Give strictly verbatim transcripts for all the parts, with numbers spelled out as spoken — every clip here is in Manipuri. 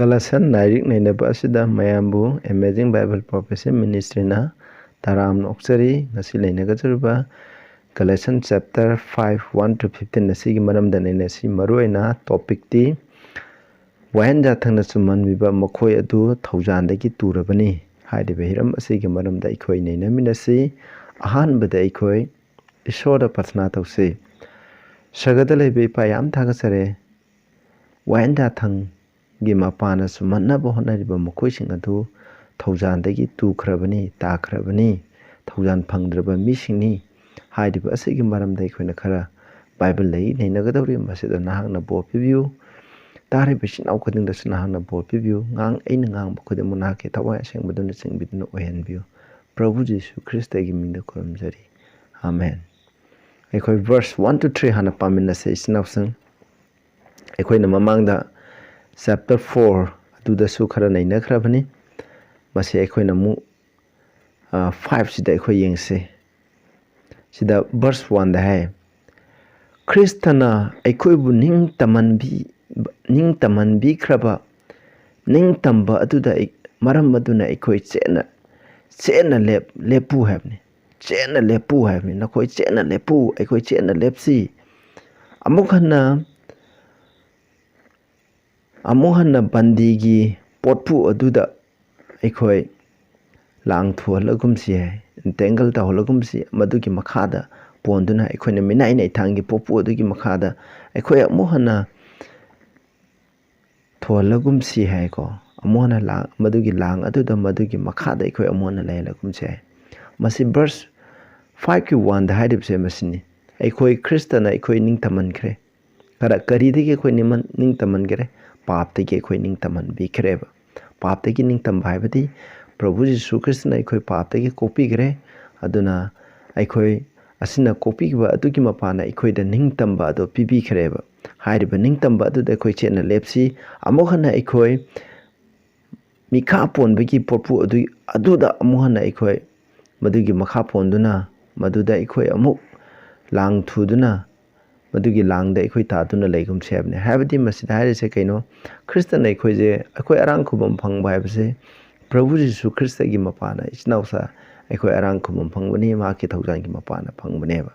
Galatian ꯂꯥꯏꯔꯤꯛ ꯅꯩꯅꯕ ꯑꯁꯤꯗ ꯃꯌꯥꯝꯕꯨ Amazing Bible Prophecy Ministryꯅ ꯇꯔꯥꯝꯅ ꯑꯣꯛꯆꯔꯤ꯫ ꯉꯁꯤ ꯅꯩꯅꯒꯗꯧꯔꯤꯕ Galatian chapter five, one to fifteen ꯑꯁꯤꯒꯤ ꯃꯔꯝꯗ ꯅꯩꯅꯁꯤ꯫ ꯃꯔꯨꯑꯣꯏꯅ topicꯇꯤ "ꯋꯥꯌꯦꯟ ꯌꯥꯊꯪꯅ ꯆꯨꯝꯍꯟꯕꯤꯕ ꯃꯈꯣꯏ ꯑꯗꯨ ꯊꯧꯖꯥꯟꯗꯒꯤ ꯇꯨꯔꯕꯅꯤ" ꯍꯥꯏꯔꯤꯕ ꯍꯤꯔꯝ ꯑꯁꯤꯒꯤ ꯃꯔꯝꯗ ꯑꯩꯈꯣꯏ ꯅꯩꯅꯃꯤꯟꯅꯁꯤ꯫ ꯑꯍꯥꯟꯕꯗ ꯑꯩꯈꯣꯏ ꯏꯁꯣꯔꯗ ꯄ꯭ꯔꯊꯅꯥ ꯇꯧꯁꯤ꯫ ꯁꯔꯒꯗ ꯂꯩꯕ ꯏꯄꯥ, ꯌꯥꯝ ꯊꯥꯒꯠꯆꯔꯦ꯫ ꯋꯥꯌꯦꯟ ꯌꯥꯊꯪꯒꯤ ꯃꯄꯥꯅ ꯆꯨꯝꯍꯟꯅꯕ ꯍꯣꯠꯅꯔꯤꯕ ꯃꯈꯣꯏꯁꯤꯡ ꯑꯗꯨ ꯊꯧꯖꯥꯟꯗꯒꯤ ꯇꯨꯈ꯭ꯔꯕꯅꯤ, ꯇꯥꯈ꯭ꯔꯕꯅꯤ, ꯊꯧꯖꯥꯟ ꯐꯪꯗ꯭ꯔꯕ ꯃꯤꯁꯤꯡꯅꯤ ꯍꯥꯏꯔꯤꯕ ꯑꯁꯤꯒꯤ ꯃꯔꯝꯗ ꯑꯩꯈꯣꯏꯅ ꯈꯔ ꯕꯥꯏꯕꯜꯗꯒꯤ ꯅꯩꯅꯒꯗꯧꯔꯤ꯫ ꯃꯁꯤꯗ ꯅꯍꯥꯛꯅ ꯕꯣꯔ ꯄꯤꯕꯤꯌꯨ꯫ ꯇꯥꯔꯤꯕ ꯏꯆꯤꯟ ꯏꯅꯥꯎ ꯈꯨꯗꯤꯡꯗꯁꯨ ꯅꯍꯥꯛꯅ ꯕꯣꯔ ꯄꯤꯕꯤꯌꯨ꯫ ꯉꯥꯡ-, ꯑꯩꯅ ꯉꯥꯡꯕ ꯈꯨꯗꯤꯡꯃꯛ ꯅꯍꯥꯛꯀꯤ ꯊꯋꯥꯏ ꯑꯁꯦꯡꯕꯗꯨꯅ ꯆꯤꯡꯕꯤꯗꯨꯅ ꯑꯣꯏꯍꯟꯕꯤꯌꯨ꯫ ꯄ꯭ꯔꯚꯨ ꯖꯤꯁꯨ ꯈ꯭ꯔꯤꯁꯇꯒꯤ ꯃꯤꯡꯗ ꯈꯨꯔꯨꯝꯖꯔꯤ꯫ ꯑꯥꯃꯦꯟ꯫ ꯑꯩꯈꯣꯏ verse one to three ꯍꯥꯟꯅ ꯄꯥꯃꯤꯟꯅꯁꯦ, ꯏꯆꯤꯟ ꯏꯅꯥꯎꯁꯤꯡ꯫ ꯑꯩꯈꯣꯏꯅ ꯃꯃꯥꯡꯗ chapter four ꯑꯗꯨꯗꯁꯨ ꯈꯔ ꯅꯩꯅꯈ꯭ꯔꯕꯅꯤ꯫ ꯃꯁꯤ ꯑꯩꯈꯣꯏꯅ ꯑꯃꯨꯛ, ꯑ, five ꯁꯤꯗ ꯑꯩꯈꯣꯏ ꯌꯦꯡꯁꯤ꯫ ꯁꯤꯗ verse one ꯗ ꯍꯥꯏ, "ꯈ꯭ꯔꯤꯁꯇꯅ ꯑꯩꯈꯣꯏꯕꯨ ꯅꯤꯡꯇꯝꯍꯟꯕꯤ-, ꯅꯤꯡꯇꯝꯍꯟꯕꯤꯈ꯭ꯔꯕ ꯅꯤꯡꯇꯝꯕ ꯑꯗꯨꯗ ꯑꯩ-, ꯃꯔꯝ ꯑꯗꯨꯅ ꯑꯩꯈꯣꯏ ꯆꯦꯠꯅ, ꯆꯦꯠꯅ ꯂꯦꯞ-, ꯂꯦꯞꯄꯨ" ꯍꯥꯏꯕꯅꯤ꯫ "ꯆꯦꯠꯅ ꯂꯦꯞꯄꯨ" ꯍꯥꯏꯕꯅꯤ꯫ "ꯅꯈꯣꯏ ꯆꯦꯠꯅ ꯂꯦꯞꯄꯨ, ꯑꯩꯈꯣꯏ ꯆꯦꯠꯅ ꯂꯦꯞꯁꯤ꯫ ꯑꯃꯨꯛ ꯍꯟꯅ, ꯑꯃꯨꯛ ꯍꯟꯅ ꯕꯟꯗꯤꯒꯤ ꯄꯣꯠꯄꯨ ꯑꯗꯨꯗ ꯑꯩꯈꯣꯏ ꯂꯥꯡ ꯊꯨꯍꯜꯂꯒꯨꯝꯁꯤ ꯍꯥꯏ, entangle ꯇꯧꯍꯜꯂꯒꯨꯝꯁꯤ, ꯃꯗꯨꯒꯤ ꯃꯈꯥꯗ ꯄꯣꯟꯗꯨꯅ ꯑꯩꯈꯣꯏꯅ ꯃꯤꯅꯥꯏ ꯅꯩꯊꯥꯡꯒꯤ ꯄꯣꯠꯄꯨ ꯑꯗꯨꯒꯤ ꯃꯈꯥꯗ ꯑꯩꯈꯣꯏ ꯑꯃꯨꯛ ꯍꯟꯅ ꯊꯨꯍꯜꯂꯒꯨꯝꯁꯤ ꯍꯥꯏꯀꯣ꯫ ꯑꯃꯨꯛ ꯍꯟꯅ ꯂꯥꯡ-, ꯃꯗꯨꯒꯤ ꯂꯥꯡ ꯑꯗꯨꯗ, ꯃꯗꯨꯒꯤ ꯃꯈꯥꯗ ꯑꯩꯈꯣꯏ ꯑꯃꯨꯛ ꯍꯟꯅ ꯂꯩꯍꯜꯂꯒꯨꯝꯁꯤ ꯍꯥꯏ꯫ ꯃꯁꯤ verse five ꯀꯤ one ꯗ ꯍꯥꯏꯔꯤꯕꯁꯦ ꯃꯁꯤꯅꯤ꯫ ꯑꯩꯈꯣꯏ ꯈ꯭ꯔꯤꯁꯇꯅ ꯑꯩꯈꯣꯏ ꯅꯤꯡꯇꯝꯍꯟꯈ꯭ꯔꯦ꯫ ꯀꯔ-, ꯀꯔꯤꯗꯒꯤ ꯑꯩꯈꯣꯏ ꯅꯤꯡꯃꯟ-, ꯅꯤꯡꯇꯝꯍꯟꯈ꯭ꯔꯦ? ꯄꯥꯞꯇꯒꯤ ꯑꯩꯈꯣꯏ ꯅꯤꯡꯇꯝꯍꯟꯕꯤꯈ꯭ꯔꯦꯕ꯫ ꯄꯥꯞꯇꯒꯤ ꯅꯤꯡꯇꯝꯕ ꯍꯥꯏꯕꯗꯤ ꯄ꯭ꯔꯚꯨ ꯖꯤꯁꯨ ꯈ꯭ꯔꯤꯁꯇꯅ ꯑꯩꯈꯣꯏ ꯄꯥꯞꯇꯒꯤ ꯀꯣꯛꯄꯤꯈ꯭ꯔꯦ꯫ ꯑꯗꯨꯅ ꯑꯩꯈꯣꯏ ꯑꯁꯤꯅ ꯀꯣꯛꯄꯤꯈꯤꯕ ꯑꯗꯨꯒꯤ ꯃꯄꯥꯅ ꯑꯩꯈꯣꯏꯗ ꯅꯤꯡꯇꯝꯕ ꯑꯗꯨ ꯄꯤꯕꯤꯈ꯭ꯔꯦꯕ꯫ ꯍꯥꯏꯔꯤꯕ ꯅꯤꯡꯇꯝꯕ ꯑꯗꯨꯗ ꯑꯩꯈꯣꯏ ꯆꯦꯠꯅ ꯂꯦꯞꯁꯤ꯫ ꯑꯃꯨꯛ ꯍꯟꯅ ꯑꯩꯈꯣꯏ ꯃꯤꯈꯥ ꯄꯣꯟꯕꯒꯤ ꯄꯣꯠꯄꯨ ꯑꯗꯨ, ꯑꯗꯨꯗ ꯑꯃꯨꯛ ꯍꯟꯅ ꯑꯩꯈꯣꯏ ꯃꯗꯨꯒꯤ ꯃꯈꯥ ꯄꯣꯟꯗꯨꯅ ꯃꯗꯨꯗ ꯑꯩꯈꯣꯏ ꯑꯃꯨꯛ ꯂꯥꯡ ꯊꯨꯗꯨꯅ ꯃꯗꯨꯒꯤ ꯂꯥꯡꯗ ꯑꯩꯈꯣꯏ ꯇꯥꯗꯨꯅ ꯂꯩꯒꯨꯝꯁꯦ ꯍꯥꯏꯕꯅꯤ꯫ ꯍꯥꯏꯕꯗꯤ ꯃꯁꯤꯗ ꯍꯥꯏꯔꯤꯁꯦ ꯀꯩꯅꯣ? ꯈ꯭ꯔꯤꯁꯇꯅ ꯑꯩꯈꯣꯏꯁꯦ, ꯑꯩꯈꯣꯏ ꯑꯔꯥꯡ ꯈꯨꯕꯝ ꯐꯪꯕ ꯍꯥꯏꯕꯁꯦ ꯄ꯭ꯔꯚꯨ ꯖꯤꯁꯨ ꯈ꯭ꯔꯤꯁꯇꯒꯤ ꯃꯄꯥꯟꯅ, ꯏꯆꯤꯟ ꯏꯅꯥꯎꯁꯥ, ꯑꯩꯈꯣꯏ ꯑꯔꯥꯡ ꯈꯨꯕꯝ ꯐꯪꯕꯅꯤ, ꯃꯍꯥꯛꯀꯤ ꯊꯧꯖꯥꯜꯒꯤ ꯃꯄꯥꯟꯅ ꯐꯪꯕꯅꯦꯕ꯫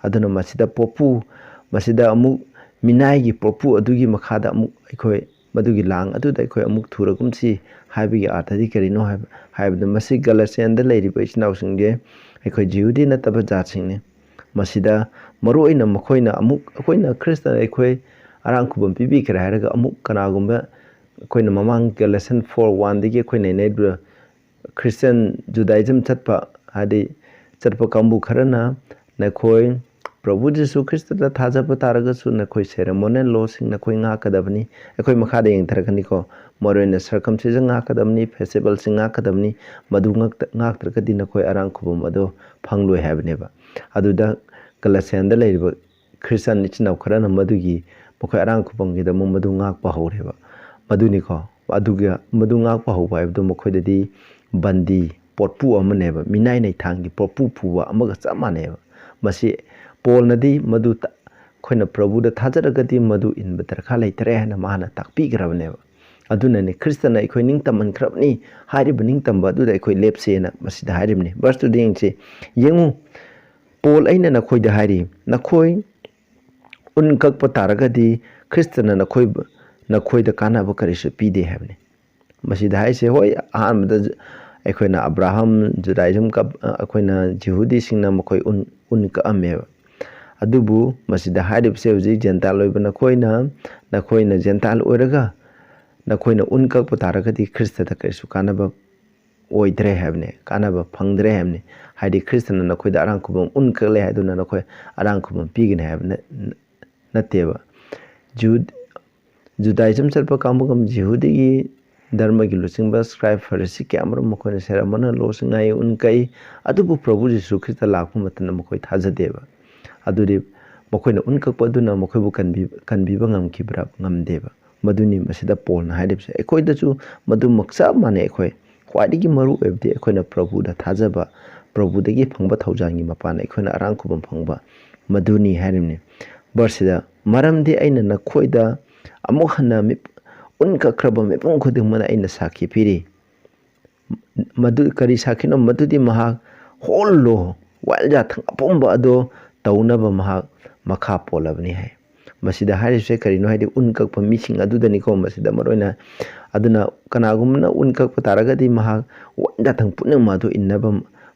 ꯑꯗꯨꯅ ꯃꯁꯤꯗ ꯄꯣꯠꯄꯨ, ꯃꯁꯤꯗ ꯑꯃꯨꯛ ꯃꯤꯅꯥꯏꯒꯤ ꯄꯣꯠꯄꯨ ꯑꯗꯨꯒꯤ ꯃꯈꯥꯗ ꯑꯃꯨꯛ ꯑꯩꯈꯣꯏ ꯃꯗꯨꯒꯤ ꯂꯥꯡ ꯑꯗꯨꯗ ꯑꯩꯈꯣꯏ ꯑꯃꯨꯛ ꯊꯨꯔꯒꯨꯝꯁꯤ ꯍꯥꯏꯕꯒꯤ ꯑꯥꯔꯊꯗꯤ ꯀꯔꯤꯅꯣ ꯍꯥꯏꯕ, ꯍꯥꯏꯕꯗ ꯃꯁꯤ ꯒꯂꯁꯤꯌꯥꯟꯗ ꯂꯩꯔꯤꯕ ꯏꯆꯤꯟ ꯏꯅꯥꯎꯁꯤꯡꯁꯦ ꯑꯩꯈꯣꯏ ꯖꯤꯍꯨꯗꯤ ꯅꯠꯇꯕ ꯖꯥꯠꯁꯤꯡꯅꯤ꯫ ꯃꯁꯤꯗ ꯃꯔꯨꯑꯣꯏꯅ ꯃꯈꯣꯏꯅ ꯑꯃꯨꯛ, ꯑꯩꯈꯣꯏꯅ ꯈ꯭ꯔꯤꯁꯇ ꯑꯩꯈꯣꯏ ꯑꯔꯥꯡ ꯈꯨꯕꯝ ꯄꯤꯕꯤꯈ꯭ꯔꯦ ꯍꯥꯏꯔꯒ ꯑꯃꯨꯛ ꯀꯅꯥꯒꯨꯝꯕ ꯑꯩꯈꯣꯏꯅ ꯃꯃꯥꯡ ꯒꯦꯂꯦꯁꯟ ꯐꯣꯔ ꯋꯥꯟꯗꯒꯤ ꯑꯩꯈꯣꯏ ꯅꯩꯅꯔꯤꯕ ꯈ꯭ꯔꯤꯁꯇꯤꯌꯟ ꯖꯨꯗꯥꯏꯖꯝ ꯆꯠꯄ, ꯍꯥꯏꯗꯤ ꯆꯠꯄ ꯀꯥꯡꯕꯨ ꯈꯔꯅ ꯅꯈꯣꯏ ꯄ꯭ꯔꯚꯨ ꯖꯤꯁꯨ ꯈ꯭ꯔꯤꯁꯇꯗ ꯊꯥꯖꯕ ꯇꯥꯔꯒꯁꯨ ꯅꯈꯣꯏ ꯁꯦꯔꯦꯃꯣꯅꯤꯌꯦꯜ ꯂꯣꯁꯤꯡ ꯅꯈꯣꯏ ꯉꯥꯛꯀꯗꯕꯅꯤ꯫ ꯑꯩꯈꯣꯏ ꯃꯈꯥꯗ ꯌꯦꯡꯊꯔꯛꯀꯅꯤꯀꯣ꯫ ꯃꯔꯨꯑꯣꯏꯅ ꯁꯔꯀꯝꯁꯤꯖꯟ ꯉꯥꯛꯀꯗꯕꯅꯤ, ꯐꯦꯁꯇꯤꯚꯦꯜꯁꯤꯡ ꯉꯥꯛꯀꯗꯕꯅꯤ, ꯃꯗꯨ ꯉꯥꯛꯇ-, ꯉꯥꯛꯇ꯭ꯔꯒꯗꯤ ꯅꯈꯣꯏ ꯑꯔꯥꯡ ꯈꯨꯕꯝ ꯑꯗꯨ ꯐꯪꯂꯣꯏ ꯍꯥꯏꯕꯅꯦꯕ꯫ ꯑꯗꯨꯗ ꯒꯂꯁꯤꯌꯥꯟꯗ ꯂꯩꯔꯤꯕ ꯈ꯭ꯔꯤꯁꯇꯤꯌꯥꯟ ꯏꯆꯤꯟ ꯏꯅꯥꯎ ꯈꯔꯅ ꯃꯗꯨꯒꯤ ꯃꯈꯣꯏ ꯑꯔꯥꯡ ꯈꯨꯕꯝꯒꯤꯗꯃꯛ ꯃꯗꯨ ꯉꯥꯛꯄ ꯍꯧꯔꯦꯕ꯫ ꯃꯗꯨꯅꯤꯀꯣ, ꯑꯗꯨꯒ ꯃꯗꯨ ꯉꯥꯛꯄ ꯍꯧꯕ ꯍꯥꯏꯕꯗꯨ ꯃꯈꯣꯏꯗꯗꯤ ꯕꯟꯗꯤ, ꯄꯣꯠꯄꯨ ꯑꯃꯅꯦꯕ, ꯃꯤꯅꯥꯏ ꯅꯩꯊꯥꯡꯒꯤ ꯄꯣꯠꯄꯨ ꯄꯨꯕ ꯑꯃꯒ ꯆꯞ ꯃꯥꯟꯅꯩꯕ꯫ ꯃꯁꯤ ꯄꯣꯜꯅꯗꯤ ꯃꯗꯨ ꯇ-, ꯑꯩꯈꯣꯏꯅ ꯄ꯭ꯔꯚꯨꯗ ꯊꯥꯖꯔꯒꯗꯤ ꯃꯗꯨ ꯏꯟꯕ ꯗꯔꯀꯥꯔ ꯂꯩꯇꯔꯦ ꯍꯥꯏꯅ ꯃꯥꯅ ꯇꯥꯛꯄꯤꯈ꯭ꯔꯕꯅꯦꯕ꯫ ꯑꯗꯨꯅꯅꯦ ꯈ꯭ꯔꯤꯁꯇꯅ ꯑꯩꯈꯣꯏ ꯅꯤꯡꯇꯝꯍꯟꯈ꯭ꯔꯕꯅꯤ, ꯍꯥꯏꯔꯤꯕ ꯅꯤꯡꯇꯝꯕ ꯑꯗꯨꯗ ꯑꯩꯈꯣꯏ ꯂꯦꯞꯁꯦꯅ ꯃꯁꯤꯗ ꯍꯥꯏꯔꯤꯕꯅꯤ꯫ ꯚꯔꯁ ꯇꯨꯗ ꯌꯦꯡꯁꯤ, ꯌꯦꯡꯉꯨ, ꯄꯣꯜ ꯑꯩꯅ ꯅꯈꯣꯏꯗ ꯍꯥꯏꯔꯤ, ꯅꯈꯣꯏ ꯎꯟ ꯀꯛꯄ ꯇꯥꯔꯒꯗꯤ ꯈ꯭ꯔꯤꯁꯇꯅ ꯅꯈꯣꯏ, ꯅꯈꯣꯏꯗ ꯀꯥꯟꯅꯕ ꯀꯔꯤꯁꯨ ꯄꯤꯗꯦ ꯍꯥꯏꯕꯅꯤ꯫ ꯃꯁꯤꯗ ꯍꯥꯏꯁꯦ, ꯍꯣꯏ, ꯑꯍꯥꯟꯕꯗ ꯖ-, ꯑꯩꯈꯣꯏꯅ ꯑꯕ꯭ꯔꯥꯍꯝ ꯖꯨꯗꯥꯏꯖꯝ ꯀꯞ-, ꯑ, ꯑꯩꯈꯣꯏꯅ ꯖꯤꯍꯨꯗꯤꯁꯤꯡꯅ ꯃꯈꯣꯏ ꯎꯟ, ꯎꯟ ꯀꯛꯑꯝꯃꯦꯕ꯫ ꯑꯗꯨꯕꯨ ꯃꯁꯤꯗ ꯍꯥꯏꯔꯤꯕꯁꯦ ꯍꯧꯖꯤꯛ ꯖꯦꯟꯇꯥꯏꯜ ꯑꯣꯏꯕ ꯅꯈꯣꯏꯅ, ꯅꯈꯣꯏꯅ ꯖꯦꯟꯇꯥꯏꯜ ꯑꯣꯏꯔꯒ ꯅꯈꯣꯏꯅ ꯎꯟ ꯀꯛꯄ ꯇꯥꯔꯒꯗꯤ ꯈ꯭ꯔꯤꯁꯇꯗ ꯀꯔꯤꯁꯨ ꯀꯥꯟꯅꯕ ꯑꯣꯏꯗ꯭ꯔꯦ ꯍꯥꯏꯕꯅꯤ, ꯀꯥꯟꯅꯕ ꯐꯪꯗ꯭ꯔꯦ ꯍꯥꯏꯕꯅꯤ꯫ ꯍꯥꯏꯗꯤ ꯈ꯭ꯔꯤꯁꯇꯅ ꯅꯈꯣꯏꯗ ꯑꯔꯥꯡ ꯈꯨꯕꯝ ꯎꯟ ꯀꯛꯂꯦ ꯍꯥꯏꯗꯨꯅ ꯅꯈꯣꯏ ꯑꯔꯥꯡ ꯈꯨꯕꯝ ꯄꯤꯒꯅꯤ ꯍꯥꯏꯕ ꯅ-, ꯅꯠꯇꯦꯕ꯫ ꯖꯨ-, ꯖꯨꯗꯥꯏꯖꯝ ꯆꯠꯄ ꯀꯥꯡꯕꯨ ꯀꯝ-, ꯖꯤꯍꯨꯗꯤꯒꯤ ꯙꯔꯃꯒꯤ ꯂꯨꯆꯤꯡꯕ ꯁ꯭ꯀ꯭ꯔꯥꯏꯕ ꯐꯔꯤꯁꯤ ꯀꯌꯥꯃꯔꯨꯝ ꯃꯈꯣꯏꯅ ꯁꯦꯔꯦꯃꯣꯅꯤꯌꯦꯜ ꯂꯣꯁꯤꯡ ꯉꯥꯏ ꯎꯟ ꯀꯛꯏ, ꯑꯗꯨꯕꯨ ꯄ꯭ꯔꯚꯨ ꯖꯤꯁꯨ ꯈ꯭ꯔꯤꯁꯇ ꯂꯥꯛꯄ ꯃꯇꯝꯗ ꯃꯈꯣꯏ ꯊꯥꯖꯗꯦꯕ꯫ ꯑꯗꯨꯗꯤ ꯃꯈꯣꯏꯅ ꯎꯟ ꯀꯛꯄ ꯑꯗꯨꯅ ꯃꯈꯣꯏꯕꯨ ꯀꯟꯕꯤ-, ꯀꯟꯕꯤꯕ ꯉꯝꯈꯤꯕ꯭ꯔꯥ? ꯉꯝꯗꯦꯕ꯫ ꯃꯗꯨꯅꯤ ꯃꯁꯤꯗ ꯄꯣꯜꯅ ꯍꯥꯏꯔꯤꯕꯁꯦ꯫ ꯑꯩꯈꯣꯏꯗꯁꯨ ꯃꯗꯨꯃꯛ ꯆꯞ ꯃꯥꯟꯅꯩ꯫ ꯑꯩꯈꯣꯏ ꯈ꯭ꯋꯥꯏꯗꯒꯤ ꯃꯔꯨ ꯑꯣꯏꯕꯗꯤ ꯑꯩꯈꯣꯏꯅ ꯄ꯭ꯔꯚꯨꯗ ꯊꯥꯖꯕ, ꯄ꯭ꯔꯚꯨꯗꯒꯤ ꯐꯪꯕ ꯊꯧꯖꯥꯜꯒꯤ ꯃꯄꯥꯟ ꯑꯩꯈꯣꯏꯅ ꯑꯔꯥꯡ ꯈꯨꯕꯝ ꯐꯪꯕ, ꯃꯗꯨꯅꯤ ꯍꯥꯏꯔꯤꯕꯅꯤ꯫ ꯕꯔꯁꯁꯤꯗ, "ꯃꯔꯝꯗꯤ ꯑꯩꯅ ꯅꯈꯣꯏꯗ ꯑꯃꯨꯛ ꯍꯟꯅ ꯃꯤꯞ-, ꯎꯟ ꯀꯛꯈ꯭ꯔꯕ ꯃꯤꯄꯨꯝ ꯈꯨꯗꯤꯡꯃꯛꯅ ꯑꯩꯅ ꯁꯥꯈꯤ ꯄꯤꯔꯤ"꯫ ꯃꯗꯨ ꯀꯔꯤ ꯁꯥꯈꯤꯅꯣ? ꯃꯗꯨꯗꯤ ꯃꯍꯥꯛ whole law, ꯋꯥꯌꯦꯜ ꯌꯥꯊꯪ ꯑꯄꯨꯝꯕ ꯑꯗꯣ ꯇꯧꯅꯕ ꯃꯍꯥꯛ ꯃꯈꯥ ꯄꯣꯜꯂꯕꯅꯤ ꯍꯥꯏ꯫ ꯃꯁꯤꯗ ꯍꯥꯏꯔꯤꯕꯁꯦ ꯀꯔꯤꯅꯣ ꯍꯥꯏꯗꯤ, ꯎꯟ ꯀꯛꯄ ꯃꯤꯁꯤꯡ ꯑꯗꯨꯗꯅꯤꯀꯣ꯫ ꯃꯁꯤꯗ ꯃꯔꯨꯑꯣꯏꯅ, ꯑꯗꯨꯅ ꯀꯅꯥꯒꯨꯝꯕꯅ ꯎꯟ ꯀꯛꯄ ꯇꯥꯔꯒꯗꯤ ꯃꯍꯥꯛ ꯋꯥꯌꯦꯜ ꯌꯥꯊꯪ ꯄꯨꯝꯅꯃꯛ ꯑꯗꯨ ꯏꯟꯅꯕ